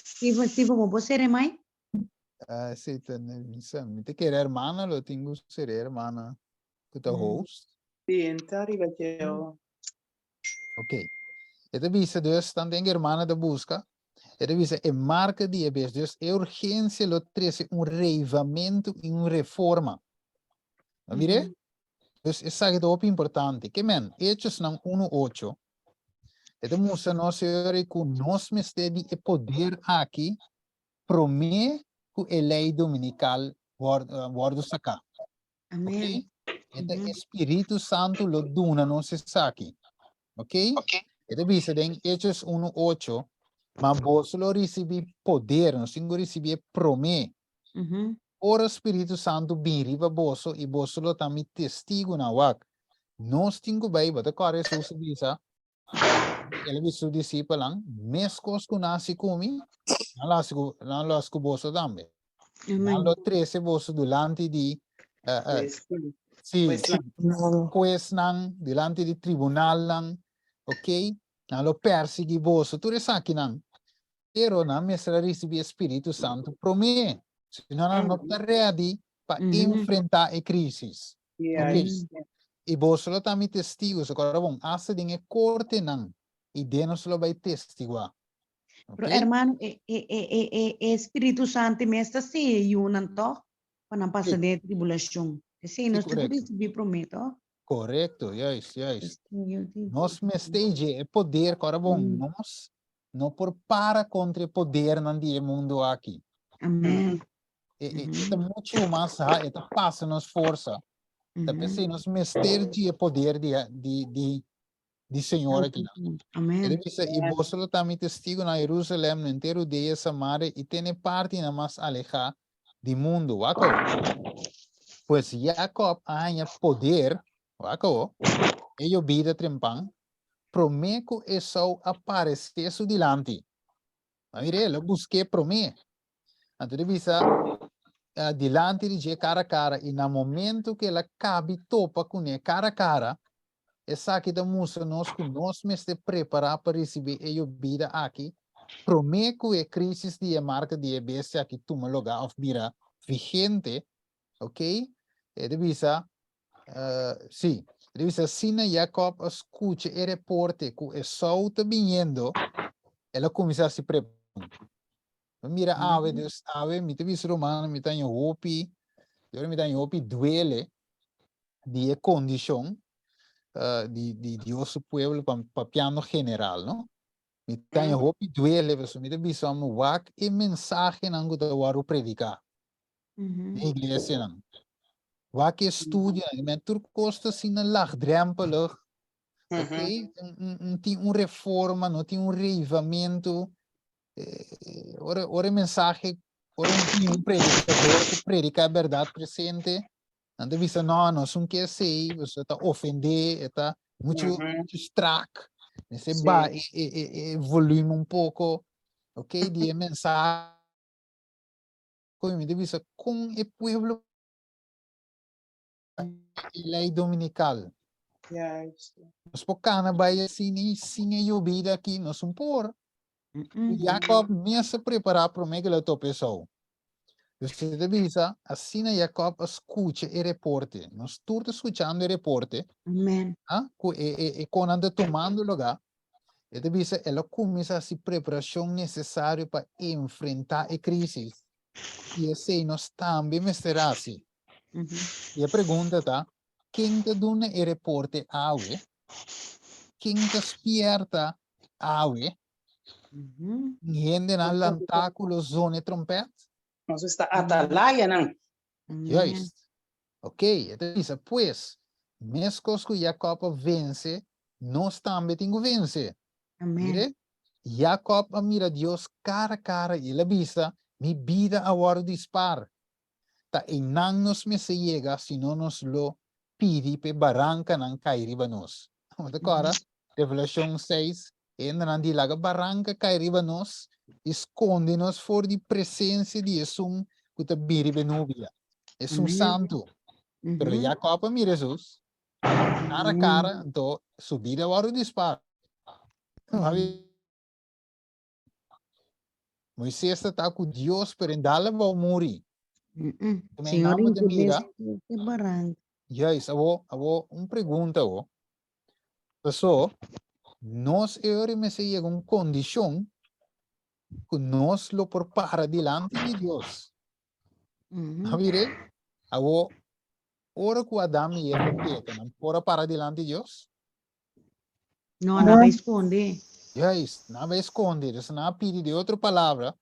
Si, bo por ser, Mai? Ah, si, ta, mi ta kere hermana, lo tin cu ser hermana cu ta host. Si, entra riba djeo. Ok. E ta bisa dus, tanten ku hermana ta buska, e ta bisa e marka di e bes. Dus e urgensia lo trese un reivamentu i un reforma. A mir'é? Dus esaki ta hopi importante. Ke men, Hechosnan unu ocho, e ta mustra nos e ora ku nos mester di e poder aki promé ku e lei dominikal wòrdu saká. Amen. Ok? E ta e Spiritu Santu lo duna nos esaki. Ok? E ta bisa den Hechos 1:8, ma boso lo risibí poder, nos tin ku risibí e promé. Ora Spiritu Santu bin riba boso i boso lo ta mi testigunan. Wak, nos tin ku bai, bo ta kòrda Hesus a bisa, El a bisa su disipelnan, Meskos ku nan hasi ku mi, nan lo hasi ku, nan lo hasi ku boso tambe. Nan lo trese boso dilanti di, eh, eh, sí, huesnan, dilanti di tribunalnan, ok? Nan lo persiguí boso, tur esakinan. Pero nan mester a risibí e Spiritu Santu promé, si no nan no ta ready pa enfrentá e krísis. Ok. I boso lo ta mi testigo, so kòrda bon, asta den e kortenan, i den nos lo bai testiguá. Pero Ok? hermano, e, e, e, e, e, e Spiritu Santu mes ta siña e yunan tòg pa nan pasa Sí. den e tribulashon. Esei Sí, nos tin ku korekto. risibí promé tòg? Korekto, juist, juist. Esei di. Nos mester dje e poder, kòrda bon, nos no por para kontra e podernan di e mundu aki. Amèn. E, e, e ta mucho mas, ha, e ta pasa nos forsa. Ta p'esei nos mester di e poder di, di, di, di Señor aki nan. Amen. E ta bisa, i boso lo ta mi testigo na Jerusalem, na henter Judea, Samaria i te n'e partinan mas alehá di mundu. Wak awo. Pues Jacob a haña poder, wak awo, e yobida trempan, promé ku Esau a paresé su dilanti. A mira, el a busk'é promé. Anto di bisa dilanti di dje kara kara i na momento ku el a kabi topa kuné kara kara, esaki ta mustra nos ku nos mester prepará pa risibí e yobida aki promé ku e krísis di e marka di e bestia aki tuma lugá òf bira vigente, ok? E ta bisa. Uh, sí. E ta bisa, asina Jacob a skucha e reporte ku Esau ta biniendo, el a kuminsá hasi preparashon. Mira awe, dus awe mi ta bisa rumannan, mi ta haña hopi, yo mi ta haña hopi duele di e kondishon uh, di, di Dios su pueblo, papiando general, no? Mi ta haña hopi duele, pasobra mi ta bisa mi wak e mensahenan ku ta wòrdu prediká den iglesianan. Wak e estudionan, men tur kos ta asina laagdrempelig, ok? No tin un reforma, no tin un reivamentu. Ora, ora e mensahe, ora un, un predikador ku prediká e bèrdat presente, Nan ta bisa, no, nos un ke esei, pasobra ta ofendé, e ta muchu, muchu strak. Mester ba e, e, e, e volume un poko, ok, di e mensahe. Mi ta bisa, kon e pueblo e lei dominikal? Juist. Nos por kana bai asina i sin e yobida aki, nos un por. Jacob mes a prepará promé ku el a topa Esau. Dus e ta bisa, asina Jacob a skucha e reporte. Nos tur ta skuchando e reporte. Amen. Ah, ku e, e, e konan ta tumando lugá. E ta bisa, el a kuminsá hasi preparashon nesesario pa enfrentá e krísis. I esei nos tambe mester hasi. I e pregunta ta, ken ta duna e reporte awe? Ken ta spierta awe? Hendenan lantá ku lo zona e trompèt? Nos esta atalayanan. Juist. Ok, e ta bisa, pues, meskos ku Jakòb a vense, nos tambe tin ku vense. Mire, Jakòb a mira Dios kara kara i el a bisa, Mi bida a wòrdu di spar. Ta einan nos mester yega, sino nos lo pidi pa e barankanan kai riba nos. Bo ta kòrda? Revelashon seis, e hendenan di laga baranka kai riba nos i skonde nos for di presensia di esun ku ta bin riba e nubia, esun santu. Pero Jakòb a mira Hesus kara kara, anto su bida a wòrdu di spar. Moisés ta ta ku Dios, pero en dal abou muri. Señor Nan bo mira. Juist, abo, abo, un pregunta abo. Paso, nos e ora mester yega un kondishon ku nos lo por para dilanti di Dios. A mire, abo, ora ku Adam i Eva peka, nan por a para dilanti di Dios? No, nan bai skonde. Juist, nan bai skonde. Dus nan a pidi di otro palabra,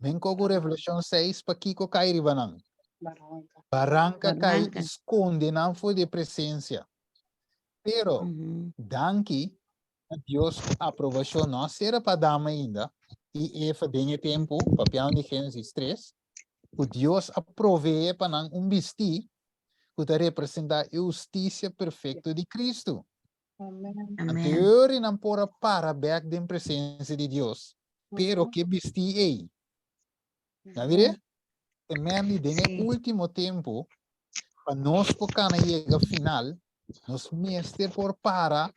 men koku Revelashon 6 pa kiko kai riba nan? Baranka. Baranka kai i skonde nan for di e presensia. Pero, danki na Dios ku aprobashon no a sera pa Adam ainda i Eva den e tempu, papiando di Génesis 3, ku Dios a proveé pa nan un bistí ku ta representá e hustisia perfekto di Kristu. Amen. Anto nan por a para bèk den presensia di Dios, pero ke bistí ei? Na mir'é? Te mèn di den e último tempu, pa nos por kana yega final, nos mester por para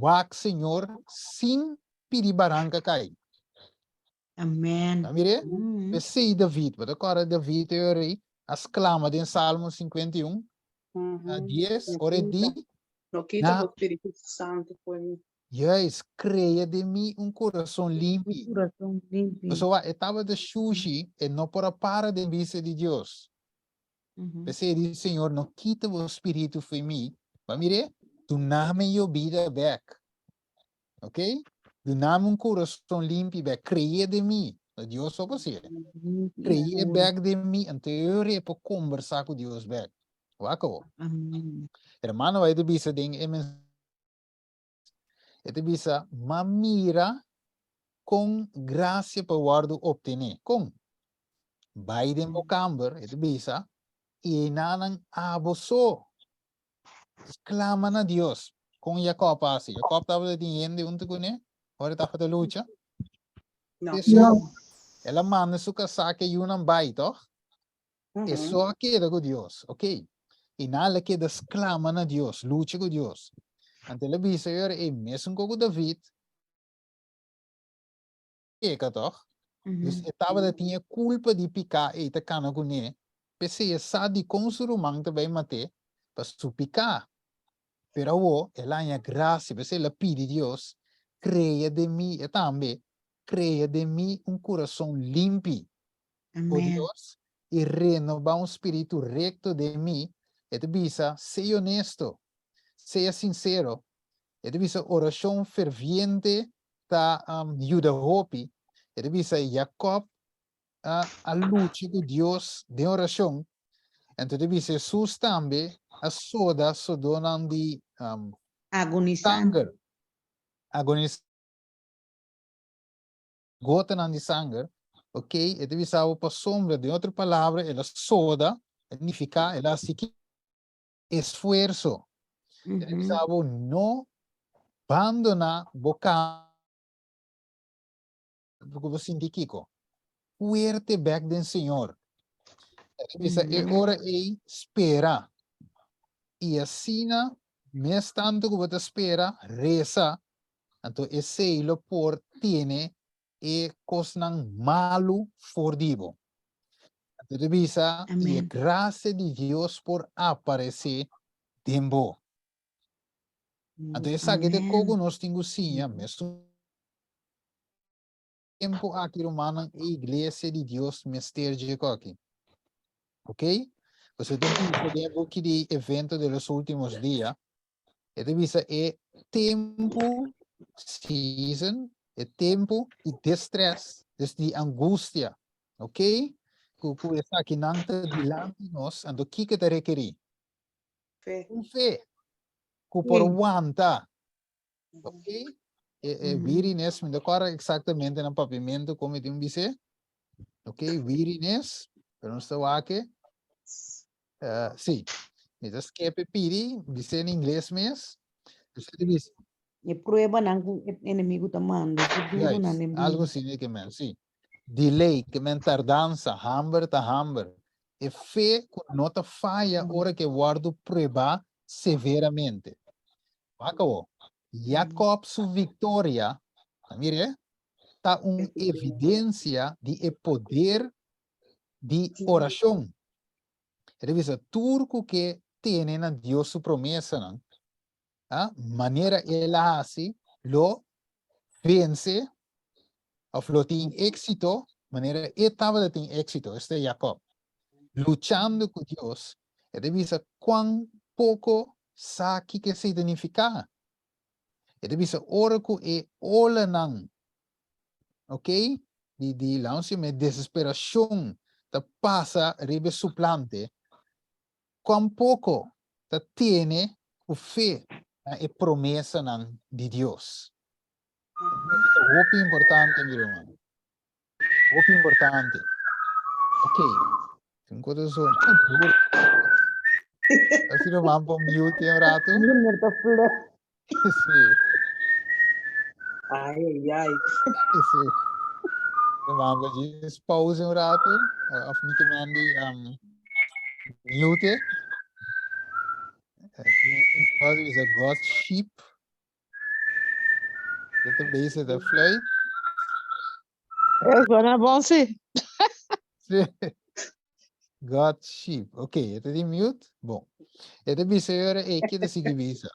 wak Señor sin pidi baranka kai. Amen. Na mir'é? P'esei David, bo ta kòrda David e rei, a sklama den Salmo 51, a 10, ora e di, No kita bo Spiritu Santu for mi. Juist, krea den mi un kurason limpi. Un kurason limpi. Pasobra e tabata shushi, e no por a para den bista di Dios. P'esei e di, Señor, no kita bo Spiritu for mi. Bo a mir'é? Duna mi yo bida bèk. Ok? Dunami un kurason limpi bèk. Kreé den mi. Dios so por hasié. Kreé bèk den mi, anto eu re por kombersá ku Dios bèk. Wak awo. Hermano White ta bisa den e mensahe, e ta bisa, M'a mira kon grasia por wòrdu optené. Kon? Bai den bo kamber, e ta bisa, i einanan abo so. Sklama na Dios. Kon Jakòb a hasi? Jakòb tabata tin hende huntu kuné ora e tabata lucha? No. Eso, el a manda su kasá ku e yunan bai, tòg? E so a keda ku Dios, ok. I nan el a keda sklama na Dios, lucha ku Dios. Anto el a bisa e ora ei, mesun ku David, peka tòg? Dus e tabata tin e kulpa di piká ei ta kana kuné. P'esei e sa dikon su ruman ta bai mat'é. Pa su piká. Pero awo el a haña grasia, p'esei el a pidi Dios, Krea den mi, e tambe, krea den mi un kurason limpi, o Dios, i renobá un spiritu rekto den mi. E ta bisa, Sea onesto, sea sinsero. E ta bisa, Orashon ferviente ta yuda hopi. E ta bisa, Jakòb a lucha ku Dios den orashon. Anto ta bisa Hesus tambe a soda sodónan di sanger. Agonisá. Gotanan di sanger. Ok, e ta bisa bo pasobra, den otro palabra, el a soda, a nifiká, el a hasi ki? Esfuerso. E ta bisa bo no bandoná bo kama. Ku bo sinti kiko? Fuerte bek den Señor. E ta bisa e ora ei spera. I asina mes tantu ku bo ta spera, resa, anto esei lo por tene e kosnan malu for di bo. Anto ta bisa i e grasia di Dios por aparesé den bo. Anto esaki ta e kos ku nos tin ku siña mesun tempu aki rumannan e iglesia di Dios mester dje koki. Ok? Pasobra ta bisa den e buki di Evento de los Últimos Días, e ta bisa e tempu, season, e tempu di distress, dus di angustia, ok? Ku ku esakinan ta dilanti nos, anto kiko ta rekerí? Fe. Un fe ku por wanta. Ok? E, e weariness, mi no kòrda eksaktamente na papiamentu kon mi tin bis'é. Ok, weariness, pero nos ta wak. Uh, sí, mi ta skep e pidi, bis'é na ingles mes. Dus e ta bisa. E pruebanan ku e enemigu ta manda, ku duru nan Juist, den algo bida. asina ke men, sí. Delay, ke men tardansa, hamber ta hamber. E fe ku no ta faya ora ku e wòrdu pruebá severamente. Wak awo, Jakòb su viktoria, ta mira, ta un evidensia di e poder di orashon. E ta bisa tur ku ke tene na Dios su promesanan, a manera el a hasi, lo vense òf lo tin éksito manera e tabata tin éksito, esta Jakòb. Luchando ku Dios, e ta bisa kuan poko sa kiko esei ta nifiká. E ta bisa ora ku e olanan, ok, di di laat nos yama desesperashon ta pasa riba e suplante, kuan poko ta tene ku fe na e promesanan di Dios. Hopi importante, mi ruman. Hopi importante. Ok. Tin kos zo. Así lo man pon mute un rato. Meneer ta fle. Sí. Ai, ai, ai. Sí. Lo man pon just pause un rato. Of mi te mandi um, mute. Wat is a God sheep? Dit ta bezig ta fluit. Eh, suena bon, sí. Sí. God sheep. Ok, e ta di mute? Bon. E ta bisa ora e ke ta sigui bisa.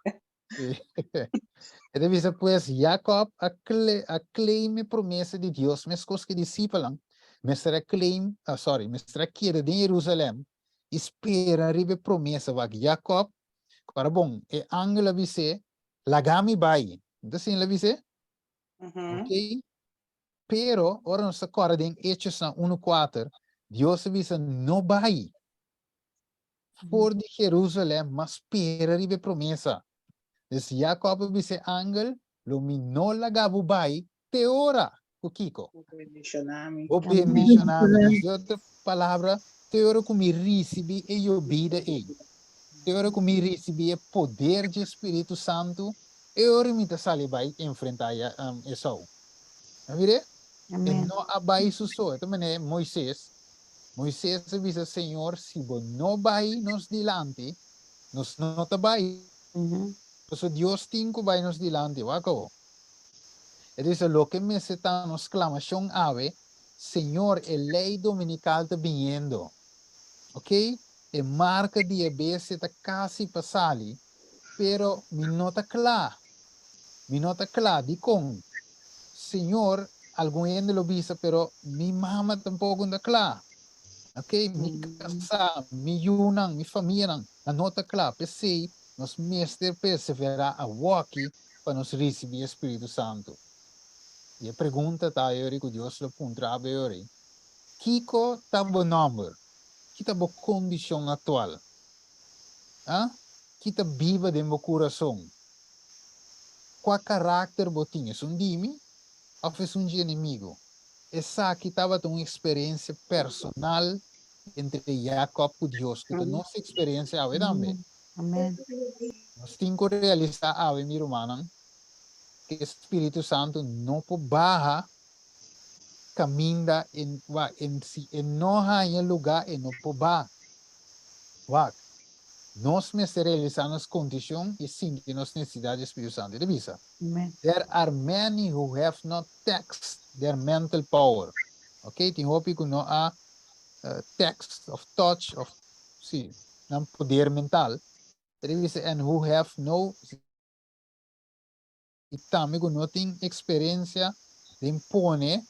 Sí. E ta bisa pues Jacob a, cle, a claim e promesa di Dios meskos ke disipelnan mester a claim, ah, sorry, mester a keda den Jerusalem i spera riba e promesa wak Jacob Ora bon, e angel a bis'é, Laga mi bai. No ta asina el a bis'é? Ok. Pero, ora nos ta kòrda den Hechosnan unu kuater, Dios a bisa, No bai for di Jerusalèm, ma spera riba e promesa. Dus Jakòb a bisa e angel, Lo mi no laga bo bai te ora ku kiko? Bo bendishoná mi. Bo bendishoná mi. Dus di otro palabra, te ora ku mi risibí e yobida ei, te ora ku mi risibí e poder dje Spiritu Santu, e ora mi ta sali bai enfrentá Esau. A mir'é? E no a bai su so. E ta manera Moises. Moises a bisa, Señor, si bo no bai nos dilanti, nos no ta bai. Pasobra Dios tin ku bai nos dilanti. Wak awo. E ta bisa, Loke mester ta nos sklamashon awe, Señor, e lei dominikal ta biniendo. Ok? E marka di e bestia ta kasi pa sali, pero mi no ta kla. Mi no ta kla. Dikon? Señor, algun hende lo bisa, pero mi mama tampoko no ta kla. Ok, mi kasá, mi yunan, mi famianan, nan no ta kla. P'esei nos mester perseverá awoki pa nos risibí e Spiritu Santu. I e pregunta ta ayori ku Dios lo puntra abo ayori, Kiko ta bo nòmber? Ki ta bo kondishon aktual? A? Ki ta biba den bo kurason? Kua karakter bo tin, esun di mi òf esun dje enemigu? Esaki tabata un eksperensia personal entre Jakòb ku Dios, ku ta nos eksperensia awe tambe. Nos tin ku realisá awe, mi rumannan, ku e Spiritu Santu no por baha kaminda e wak e si e no haña lugá e no por ba. Wak, nos mester realisá nos kondishon i sinti nos nesesidat di e Spiritu Santu. E ta bisa, There are many who have not taxed their mental power. Ok, tin hopi ku no a taxed of touch of si nan poder mental. E ta bisa, and who have no i tambe ku no tin eksperensia den pone,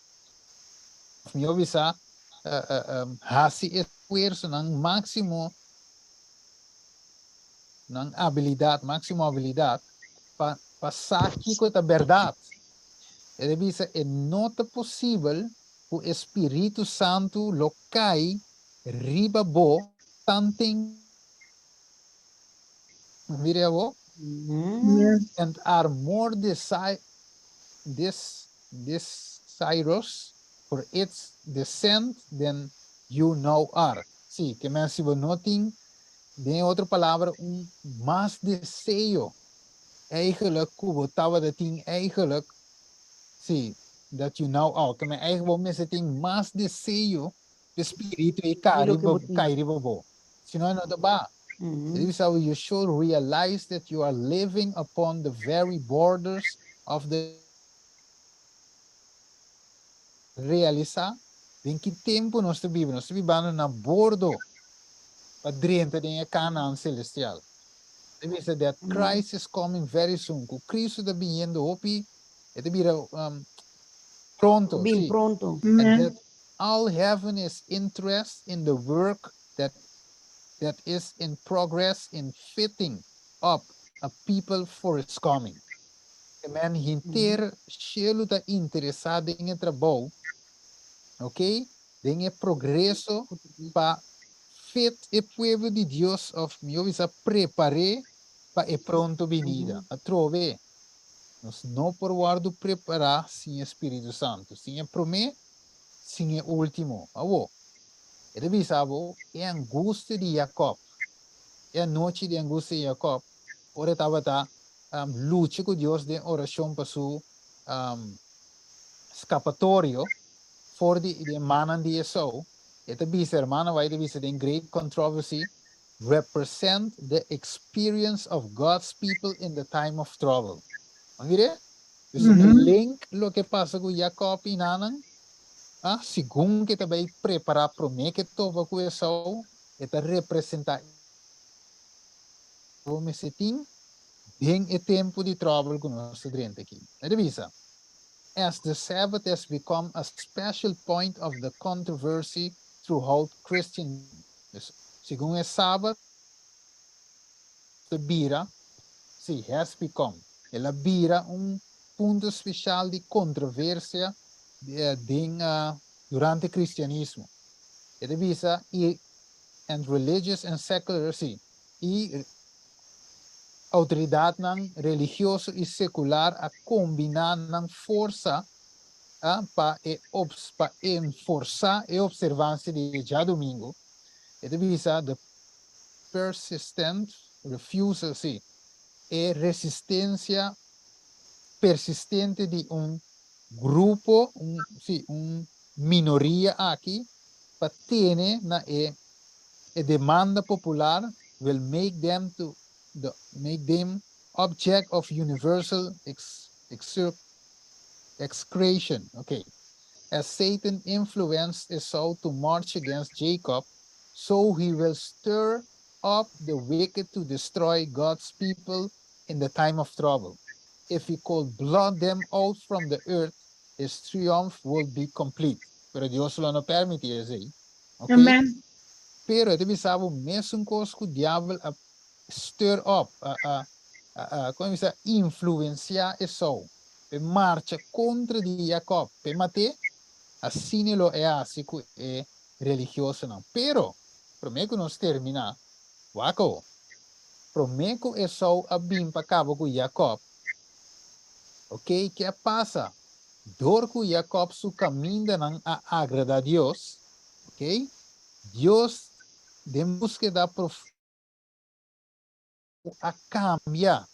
òf mihó bisa, hasi esfuersonan máksimo, nan abilidat, máksimo abilidat, pa pa sa kiko ta bèrdat. E ta bisa e no ta posibel ku e Spiritu Santu lo kai riba bo tanten. Mira abo. And are more desi des desirous for its descent than you now are. Sí, ke men si bo no tin, den otro palabra, un mas deseo eigenlijk ku bo tabata tin eigenlijk, sí, that you now are. Ke men eigenlijk bo mester tin mas deseo p'e spiritu ei Di loke bo tin. kai riba bo. Si no, e no ta ba. E bisa bo, you should realize that you are living upon the very borders of the Realisa den ki tempu nos ta biba. Nos ta bibando na bordo pa drenta den e Canaan celestial. E bisa that Christ is coming very soon. Ku Cristo ta biniendo hopi, e ta bira pronto. Bin Sí. pronto. And that all heaven is interest in the work that that is in progress in fitting up a people for his coming. Amen, henter shelu ta interesá den e trabou, ok, den e progreso pa fit e pueblo di Dios of mihó bisa prepar'é pa e pronto binida. Atrobe, nos no por wòrdu prepará sin e Spiritu Santu, sin e promé, sin e último. Awor, e ta bisa bo e angustia di Jakòb, e anochi di angustia di Jakòb, ora e tabata lucha ku Dios den orashon pa su skapatorio for di e mannan di Esou, e ta bisa, Hermana White ta bisa den Great Controversy, represent the experience of God's people in the time of trouble. Bo mira? Dus e ta link loke pasa ku Jakòb i nannan, ah, segun ku e ta bai prepará promé ku e topa ku Esou, e ta representá bo mester tin den e tempu di tròbel ku nos ta drenta aki. E ta bisa, As the Sabbath has become a special point of the controversy throughout Christian Dus, segun e Sabat ta bira, sí, has become, el a bira un punto spesial di kontroversia den durante kristianismo. E ta bisa i and religious and secular, sí, i outoridatnan religioso i sekular a kombiná nan forsa pa e pa enforsá e opservansia di e djadumingu. E ta bisa the persistent refusal, sí, e resistensia persistente di un grupo, un, sí, un minoria aki pa tene na e e demanda popular will make them to the make them object of universal ex execration. Okay. As Satan influenced Esau to march against Jacob, So he will stir up the wicked to destroy God's people in the time of trouble. If he could blot them out from the earth, his triumph would be complete. Pero Dios lo no permití esei. Ok? Amen. Pero e ta bisa bo mesun kos ku diabel a stir up, a, a, a, a, kon bisa, influensiá Esau, p'e marcha kontra di Jacob, p'e mat'é, asina lo e hasi ku e religiosonan. Pero, promé ku nos terminá, wak awo, promé ku Esau a bin pa kaba ku Jacob, ok, ke a pasa? Dor ku Jacob su kamindanan a agradá Dios, ok, Dios den búskeda profundo a kambia.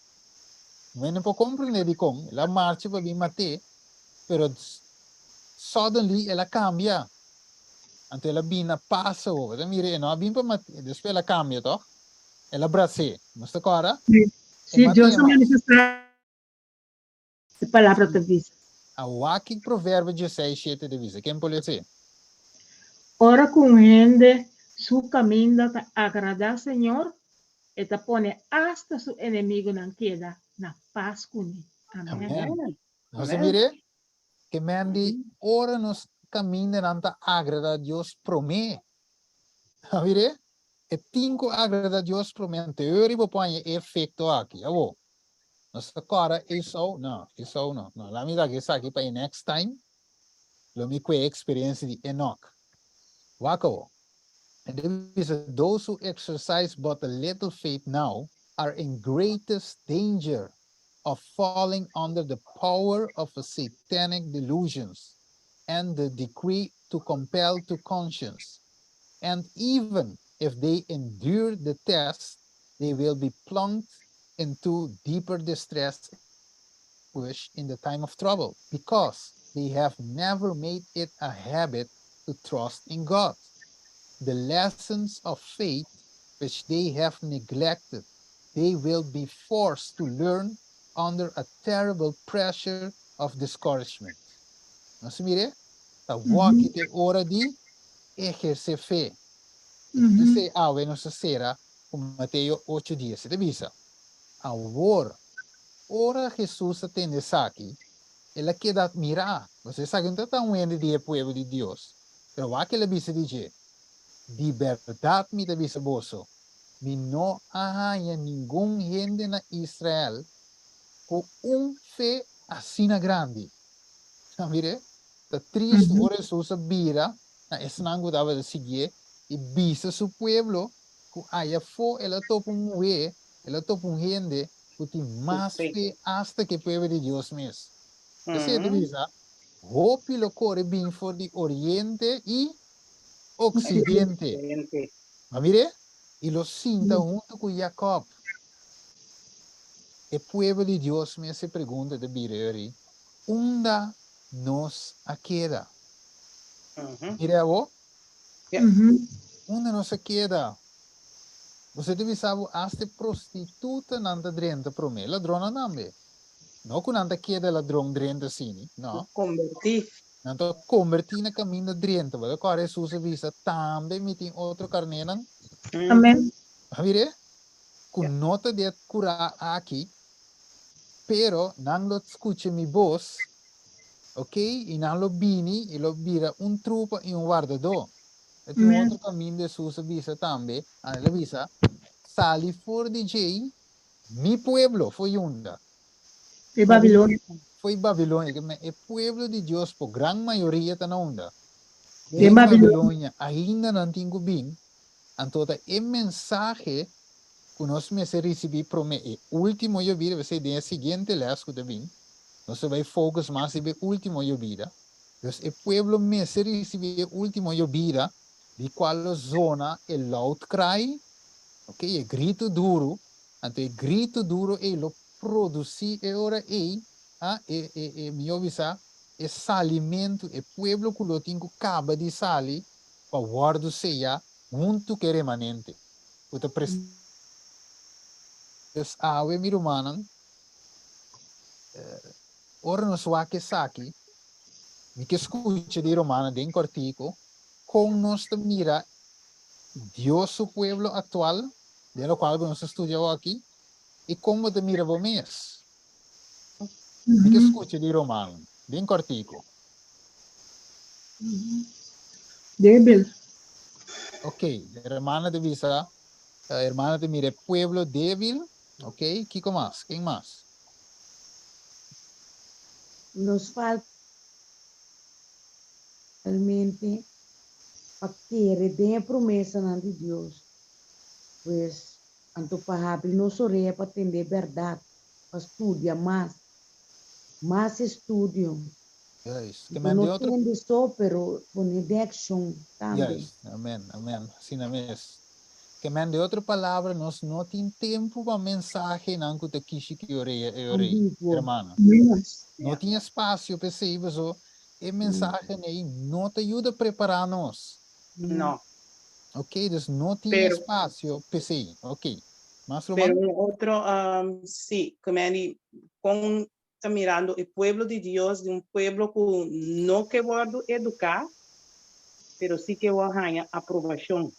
Mi no por komprendé dikon el a marcha pa bin mat'é, pero suddenly el a kambia. Anto el a bin na pas awor. Bo ta mira, e no a bin pa mat'é, despues el a kambia tòg? El a bras'é. Nos ta kòrda? Sí, E sí, mat'é Dios a mas. manifestá e palabra ta bisa. Awor ki Proverbio dieseis shete ta bisa? Ken por les'é? Ora ku un hende su kaminda ta agradá Señor, e ta pone asta su enemigunan keda na pas kuné. Amèn. Amèn. Nos a mir'é? Ke men di ora nos kamindanan ta agradá Dios promé. A mir'é? E tin ku agradá Dios promé anteor i bo por haña e efekto aki. Awor, nos ta kòrda Esau? No, Esau no. No, laat mi laga esaki pa e next time. Lo mi kue e eksperensia di Enoch. Wak awor. E ta bisa, Those who exercise but a little faith now are in greatest danger of falling under the power of a satanic delusions and the decree to compel to conscience. And even if they endure the test, they will be plunged into deeper distress anguish in the time of trouble, because they have never made it a habit to trust in God. The lessons of faith which they have neglected, they will be forced to learn under a terrible pressure of discouragement. Nos mire, ta wòki te ora di ehersé fe. P'esei awe nos ta sera ku Mateo ocho dies. E ta bisa, Awor, ora Hesus a tende esaki, el a keda atmirá, pasobra esaki no tabata un hende di e pueblo di Dios. Pero wak el a bisa di dje, Di bèrdat mi ta bisa boso, mi no a haña ningun hende na Israel ku un fe asina grandi. Ta mir'é? Ta tristu ora Hesus a bira na esnan ku tabata siguié i bisa su pueblo ku aya afó el a topa un muhé, el a topa un hende ku tin mas fe asta ku e pueblo di Dios mes. P'esei e ta bisa, Hopi lo kore bin for di oriente i oksidente. Ma mir'é, i lo sinta huntu ku Jakòb. E pueblo di Dios mes e pregunta ta bira eri, Unda nos a keda? Mira awor. Unda nos a keda? Boso ta bisa bo asta e prostitutanan ta drenta promé, ladronnan tambe. No ku nan ta keda ladron drenta asini, no. Kombertí. Nan ta kombertí na kaminda drenta. Bo ta kòrda Hesus a bisa, Tambe mi tin otro karnénan. Amen. A mir'é? Ku no ta di e kurá aki, pero nan lo skucha mi bos, ok, i nan lo bini i lo bira un trupa i un wardadó. E tin un otro kaminda Hesus a bisa tambe, el a bisa, Sali for di djei, mi pueblo, for unda? Foi Babilonia. Foi Babilonia. E pueblo di Dios por gran mayoria ta na unda? Den Babilonia. Babilonia. Ainda nan tin ku bin. Anto ta e mensahe ku nos mester risibí promé e último yobida, p'esei den e siguiente lès ku ta bin, nos ta bai focus mas riba e último yobida. Dus e pueblo mester risibí e último yobida, di kual lo zona e loud cry, ok, e gritu duru, anto e gritu duru ei lo produsí e ora ei, ah, e, e, e, mihó bisa, e salimentu, e pueblo ku lo tin ku kaba di sali pa wòrdu seyá huntu ku e remanente ku ta presente. Dus awe, mi rumannan, ora nos wak esaki, mi ke skucha di rumannan den kòrtiku kon nos ta mira. Dios su pueblo aktual, den lokual ku nos a studia awor aki, i kon bo ta mira bo mes? Mi ke skucha di ruman, den kòrtiku. Débil. Ok, hermana ta bisa, hermana ta mira e pueblo débil, ok, kiko mas? Ken mas? Nos falta realmente pa kere den e promesanan di Dios. Pues, anto pa habri nos orea pa tende e bèrdat, pa studia mas, mas estudio. Juist. Ke Bo men no den otro. tende so, pero pone den akshon tambe. Juist. Amen, amen. Asina mes. Ke men den otro palabra, nos no tin tempu pa mensahenan ku ta kishi ki orea e orei, Ambiguo. hermano. Yes. No tin espasio p'esei, paso e mensahenan ei no ta yuda prepará nos. No. Ok, dus no tin Pero- espasio p'esei. Ok. Mas Pero ruman? un otro, um, sí, ke men di kon ta mirando e pueblo di Dios di un pueblo ku no ke wòrdu eduká, pero sí ke wòrdu haña aprobashon.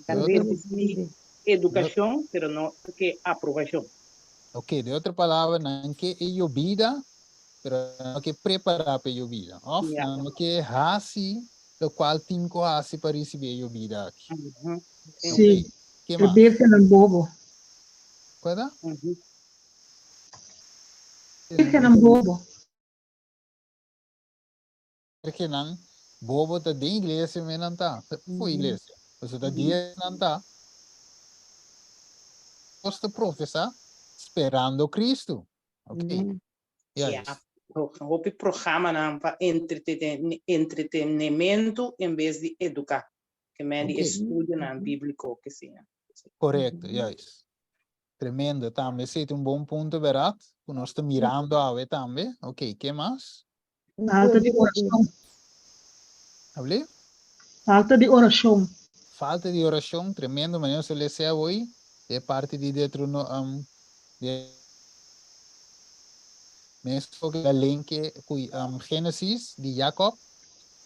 Ta resistí edukashon, pero no ke aprobashon. Ok, de otro palabra, nan ke e yobida, pero nan no ke prepará pa e yobida. Òf nan no ke hasi lokual tin ku hasi pa risibí e yobida aki. Sí, Ke e mas? bírgennan bobo. Kua ta? Virgennan bobo. Virgennan bobo ta den iglesia men nan ta. Fu iglesia. Pasobra ta dies nan ta. Dios ta profesa sperando Cristo. Ok. Ja, hopi programanan pa entretenimento en bes di educa. Ke men di estudionan bíblico ke siña. Correcto, juist. Tremendo tambe. Esei ta un bon punto, berat, ku nos ta mirando awe tambe. Ok, ke mas? Falta di orashon. Hablé? Falta di orashon. Falta di orashon, tremendo, manera nos a lese awoi, e parti di Deuterono, um, di Mesun ku la lenke ku um, Genesis di Jacob,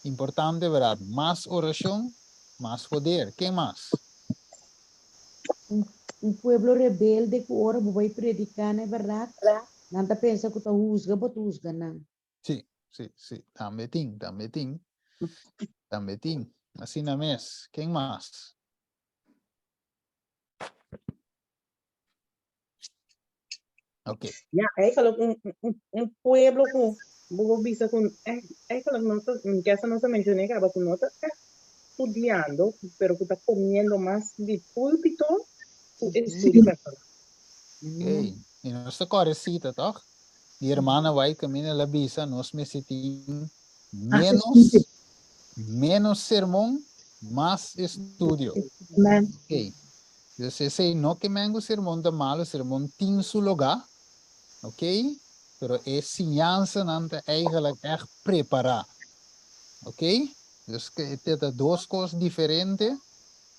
importante, berat, mas orashon, mas poder. Ken mas? Un pueblo rebelde ku ora bo bai prediká na e bèrdat, nan ta pensa ku ta husga bo ta husga nan. Sí, sí, sí. Tambe tin, tambe tin. Tambe tin. Asina mes. Ken mas? Ok. Ja, eigenlijk un, un, un pueblo ku bo bisa ku eh, eigenlijk no ta, kesa no ta mencioné kaba ku no ta echt studiando, pero ku ta comiendo mas di púlpito ku estudio personal. Ok. I nos ta kore cita, toch? Di hermana White kaminda el a bisa nos mester tin menos, menos sermon, mas estudio. Amen. Ok. Dus esei no ke men ku sermon ta malo, sermon tin su logá, ok, pero e siñansanan ta eigenlijk ègt prepará, ok. Dus ke te ta dos kos diferente,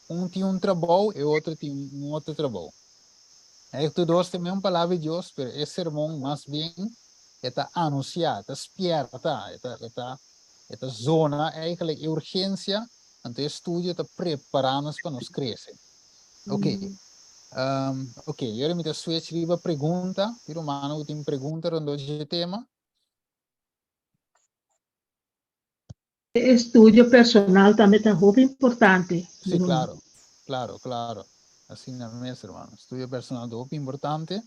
un tin un trabou, e otro tin un otro trabou. Eigenlijk tur dos ta e mesmo palabra di Dios, pero e sermon mas bien e ta anunsiá, e ta spièrta, e ta e ta e ta zona eigenlijk e urgensia Anto e studio ta prepara nos pa nos crece. Ok. Um, ok, yora mi ta switch riba pregunta. Ti rumano ku tin pregunta rondó dje tema. E estudio personal tambe ta hopi importante. Sí, claro. Claro, claro. Asina mes, hermano. Estudio personal ta hopi importante.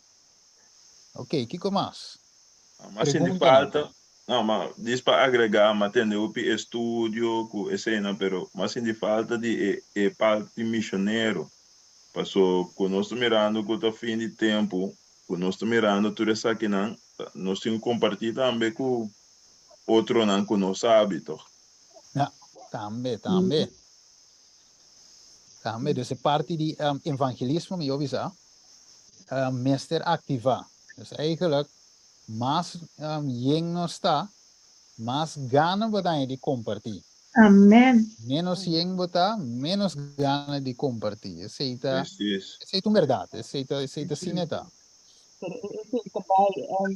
Ok, kiko mas? Ma sinti Preguntanan. falta, no, ma dis pa agregá, m'a tende hopi estudio ku eseinan, pero m'a sinti falta di e e parti di misionero. Paso ku nos ta mirando ku ta fin di tempu, ku nos ta mirando tur esakinan, nos tin ku kompartí tambe ku otronan ku no sabi, tòg? Ja, tambe, tambe. Tambe, dus e parti di evangelismo mi yo bisa, mester aktivá. Dus eigenlijk, mas yen nos ta, mas gana bo ta haña di kompartí. Amen. Ménos yen bo ta, ménos gana di kompartí. Esei ta, Precies. esei ta un bèrdat. Esei ta, esei ta asina e ta. Pero esei ta bai.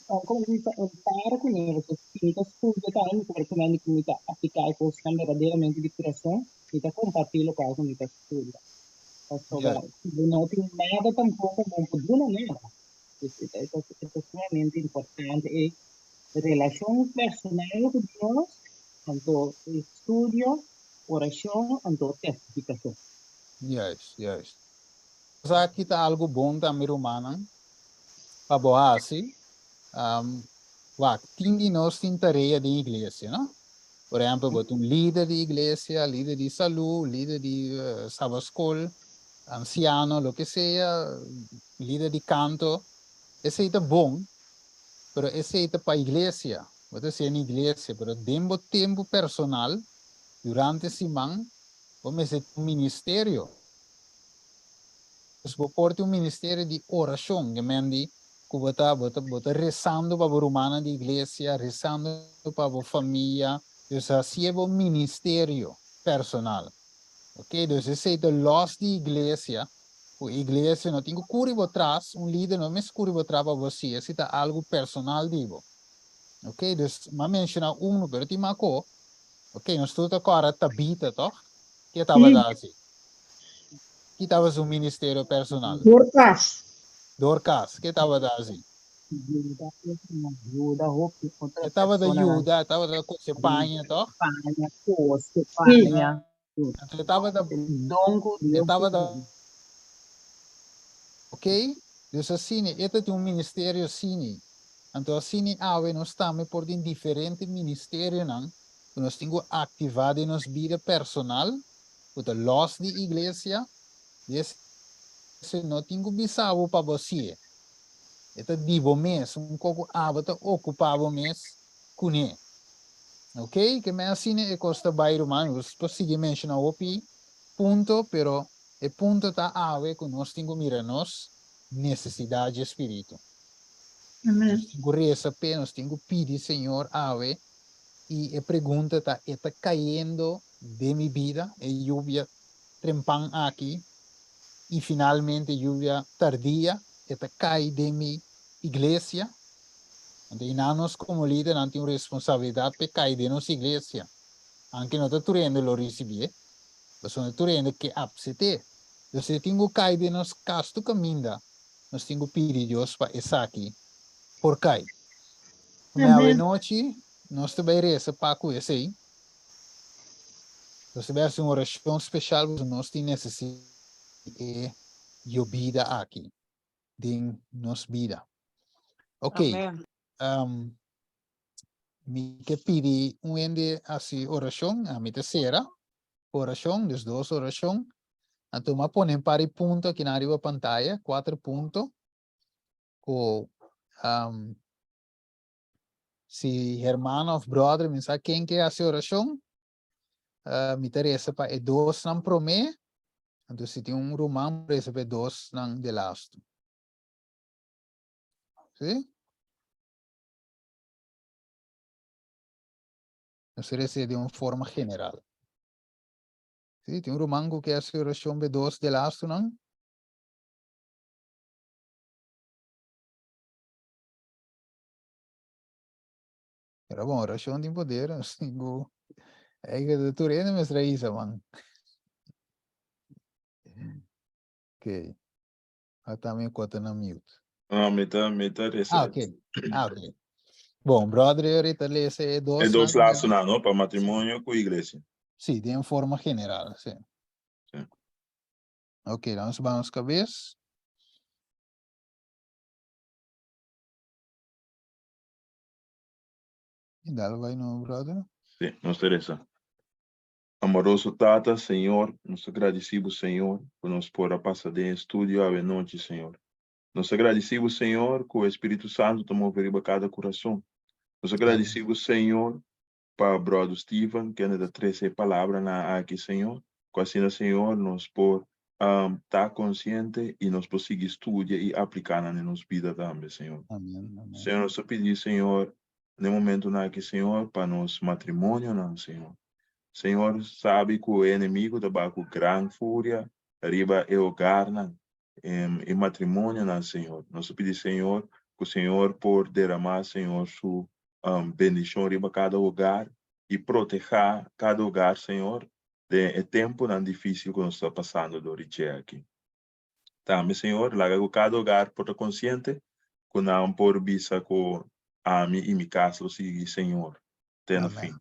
Komo mi ta para kuné, pasobra si mi ta studia tambe mi por rekomendá ku mi ta apliká e kosnan berdaderamente di kurason, mi ta kompartí lokual ku mi ta studia. Pasobra si bo no tin nada tampoko bo no por duna nada. Dus e ta e ta sumamente importante e relashon personal ku Dios, anto estudio, orashon, anto testifikashon. Juist, juist. Esaki ta algu bon tambe rumannan pa bo hasi. Wak, tin di nos tin tarea den iglesia, no? Por ehempel, bo ta un lider di iglesia, lider di salú, lider di sabaskol, ansiano, loke sea, lider di kanto. Esei ta bon, pero esei ta pa iglesia. Bo ta hasié na iglesia, pero den bo tempu personal, durante siman, bo mester tin un ministerio. Pues bo por tin un ministerio di orashon, ke men di ku bo ta bo ta bo ta resando pa bo rumannan di iglesia, resando pa bo famia, dus hasié bo ministerio personal. Ok, dus esei ta lòs di iglesia, ku iglesia no tin ku kuri bo tras, un lider no mester kuri bo tras pa bo hasié, si ta algu personal di bo. Ok, dus m'a menshoná unu, pero tin mas ko. Ok, nos tur ta kòrda Tabita, tòg? Ke tabata hasi? Ki tabata su ministerio personal? Dorcas. Dorcas, ke tabata hasi? Yuda, yuda hopi otro E tabata personanan. yuda, e tabata kose paña, tòg? Paña, kose paña. Anto e tabata, Don ku e Dios tabata, duna. ok? Dus asina, e ta tin un ministerio asina. Anto asina awe nos tambe por tin diferente ministerionan ku nos tin ku aktivá den nos bida personal, ku ta lòs di iglesia, di esei no tin ku bisa bo pa bo hasié. E ta di bo mes, un kos ku abo ta okupá bo mes kuné. Ok, ke men asina e kos ta bai ruman, mi por sigui menshoná hopi punto, pero e punto ta awe ku nos tin ku mira nos nesesidat dje spiritu. Nos tin ku resa p'e, nos tin ku pidi Señor awe I e pregunta ta, e ta kayendo den mi bida, e yubia trempan aki i finalmente yubia tardia, e ta kai den mi iglesia? Anto i nan nos komo lidernan tin un responsabilidat pa e kai den nos iglesia, anke no ta tur hende lo risibié, pasobra no tur hende ke apset'é. Dus e tin ku kai den nos kas tur kaminda, nos tin ku pidi Dios pa esaki por kai. Mei Amén. awenochi nos ta bai resa pa ku esei. Nos ta bai hasi un orashon speshal pasobra nos tin nesesidat di e yobida aki den nos bida. Ok, Amén. um, mi ke pidi un hende hasi orashon, ami ta sera orashon, dus dos orashon. Anto mi a pone un par di punto akinan riba pantaya, kuater punto. ku um, si hermano of brother mi sa ken ke hasi orashon, uh, mi ta resa pa e dosnan promé, anto si tin un ruman resa pa e dosnan de lastu. Sí? Nos resa di un forma general. Sí, tin un ruman ku ke hasi orashon pa e dos de lastunan? Pero bon, oracion tin poder, nos tin ku Eigen de tur hende mester a hisa, man. Ok. Ata mi kota na mute. No, mi ta, mi ta resa. Ah, ok. Ah, ok. Bon, brother, ahorita lesa e dos. E dos nan, lasonan, no? Pa matrimonio ku iglesia. Sí, den forma general, sí. Sí. Ok, dan nos baha nos kabes. I dal bai no, brother. Sí, nos ta resa. Amoroso Tata, Señor, nos ta gradisí Bo, Señor, ku nos por a pasa den e studio awe nochi, Señor. Nos ta gradisí Bo, Señor, ku e Spiritu Santu ta move riba kada kurason. Nos ta gradisí Bo, Señor, pa Brother Steven, kende ta trese e palabranan aki, Señor, ku asina, Señor, nos por ta konsiente i nos por sigui studia i apliká nan den nos bida tambe, Señor. Amén, amén. Señor, nos ta pidi, Señor, den momentunan aki, Señor, pa nos matrimonionan, Señor. Señor, sabi ku e enemigu ta ba ku gran furia riba e hogarnan, e matrimonionan, Señor. Nos ta pidi, Señor, ku. Ku Señor por deramá, Señor, su bendishon riba kada hogar i protehá kada hogar, Señor, den e tempunan difísil ku nos ta pasando dor di dje aki. Tambe, Señor, laga ku kada hogar por ta konsiente ku nan por bisa ku ami i mi kas lo sigui Señor te na fin.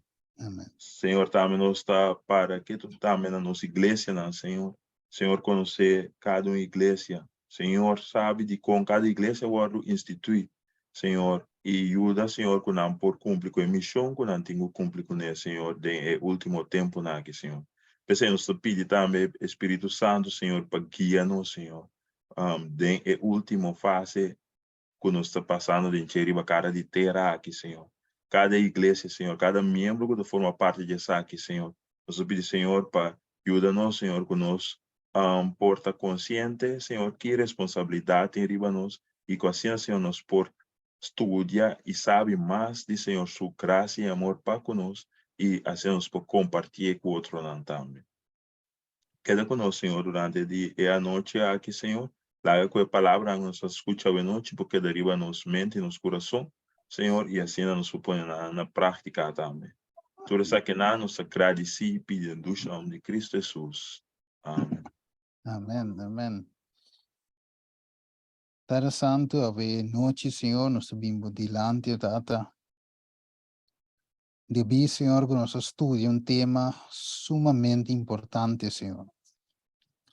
Señor, tambe nos ta para ketu tambe na nos iglesianan, Señor. Señor konosé kada un iglesia. Señor sabi dikon kada iglesia wòrdu instituí, Señor, i yuda, Señor, ku nan por kumpli ku e mishon ku nan tin ku kumpli kuné, Señor, den e último tempunan aki, Señor. P'esei nos ta pidi tambe e Spiritu Santu, Señor, pa guia nos, Señor, den e último fase ku nos ta pasando den dje riba kara di tera aki, Señor. Kada iglesia, Señor, kada miembro ku ta forma parti di esaki, Señor. Nos ta pidi, Señor, pa yuda nos, Señor, ku nos por ta konsiente, Señor, ki responsabilidat tin riba nos i ku asina, Señor, nos por studia i sabi mas di Señor su grasia i amor pa ku nos i asina nos por kompartié ku otronan tambe. Keda ku nos, Señor, durante di e anochi aki, Señor. Laga ku e palabranan ku nos a skucha awenochi por keda riba nos mente i nos kurason, Señor, i asina nos por pone nan na práktika tambe. Tur esakinan nos ta gradisí i pidi den dushi nòmber di Kristu Hesus. Amen. Amen, amen. Tata Santu, awe nochi, Señor, nos ta bin bo dilanti, o Tata. Debí, Señor, ku nos a studia un tema sumamente importante, Señor.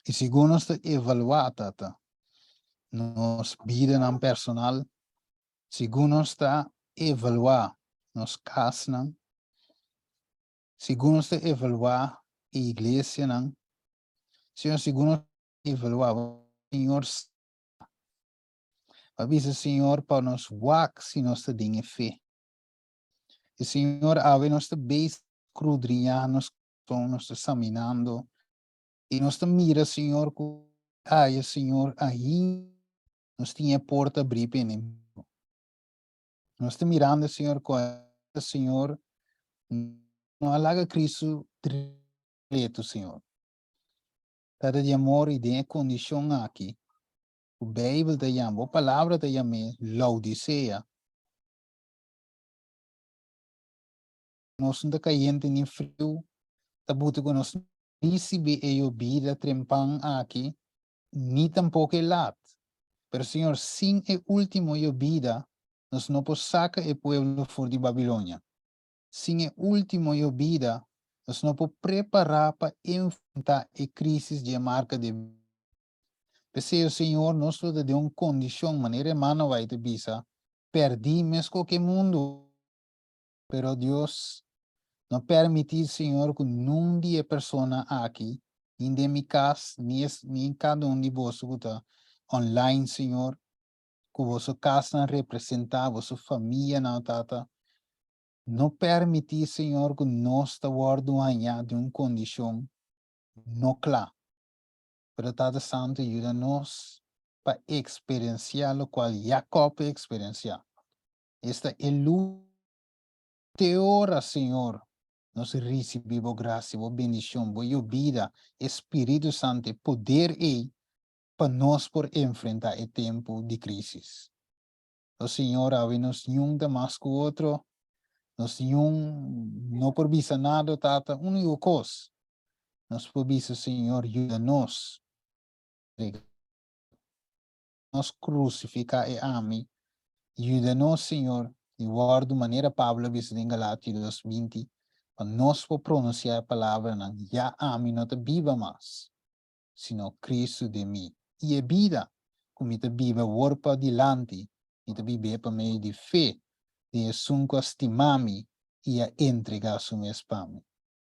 I segun nos ta evaluá, Tata, nos bidanan personal, segun nos ta evaluá nos kasnan, segun nos ta evaluá e iglesianan, Señor, segun nos ta evaluá, Señor, a bisa, Señor, pa nos wak si nos ta den e fe. E Señor, awe nos ta bezig scrudriñá nos corazón, nos ta examinando, y nos ta mira, Señor, cu haya, Señor, ahin nos tin e porta abrí pa enemigo. Nos ta mirando, Señor, cu Señor, no a laga Cristo completo, Señor. Tata di amor, y den e condicion aki, cu Bijbel ta yama, bo palabra ta yam'é Laodicea, Nos no ta kayente ni friu, ta buta ku nos no risibí e yobida trempan aki, ni tampoko e lat. Pero Señor, sin e último yobida, nos no por saka e pueblo for di Babilonia. Sin e último yobida, nos no por prepará pa enfrentá e krísis dje marka di. P'esei, Señor, nos lo ta den un kondishon, manera e Manaway ta bisa, pèrdí meskos ku e mundu. Pero Dios, no pèrmití, Señor, ku nun di e persona aki, ni den mi kas, ni es, ni kada un di boso ku ta online, Señor, ku boso kasnan representá, boso famianan, Tata, no pèrmití, Señor, ku nos ta wòrdu hañá den un kondishon no kla. Pero Tata Santu yuda nos pa eksperensiá lokual Jakòb a eksperensiá. Esta e lus te ora, Señor, nos risibí Bo grasia, Bo bendishon, Bo yobida, e Spiritu Santu, e poder ei pa nos por enfrentá e tempu di krísis. O Señor, awe nos niun ta mas ku otro, nos niun no por bisa nada, Tata, úniko kos nos por bisa, Señor, yuda nos. Nos krusifiká e ami, yuda nos, Señor, di wòrdu manera Pablo a bisa den Galatio dos 20, pa nos por pronunsiá e palabranan, Ya ami no ta biba mas, sino Kristu den mi. I e bida ku mi ta biba awor padilanti, mi ta bib'é pa medio di fe den esun ku a stima mi i a entregá su mes pa mi.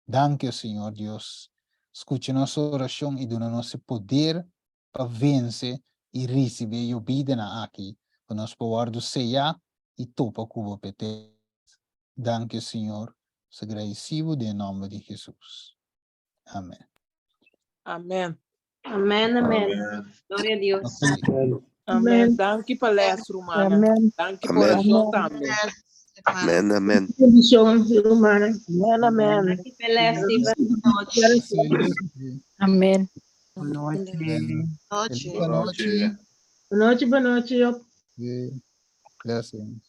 Danki, o Señor Dios. Skucha nos orashon i duna nos e poder pa vense i risibí e yobidanan aki, pa nos por wòrdu seyá i topa ku bo p'e tera. Danki, o Señor. Nos ta gradisí bo den e nòmber di Hesus. Amèn. Amèn. Amèn, amèn. Gloria a Dios. Amèn. Danki pa les, rumannan. Amèn. Danki pa orashon tambe. Amèn, amèn. Bendishon, rumannan. Amèn, amèn. Danki pa les, i buenas nochi. Amèn. Buenas nochi. Buenas nochi, buenas nochi. Sí. Blessings.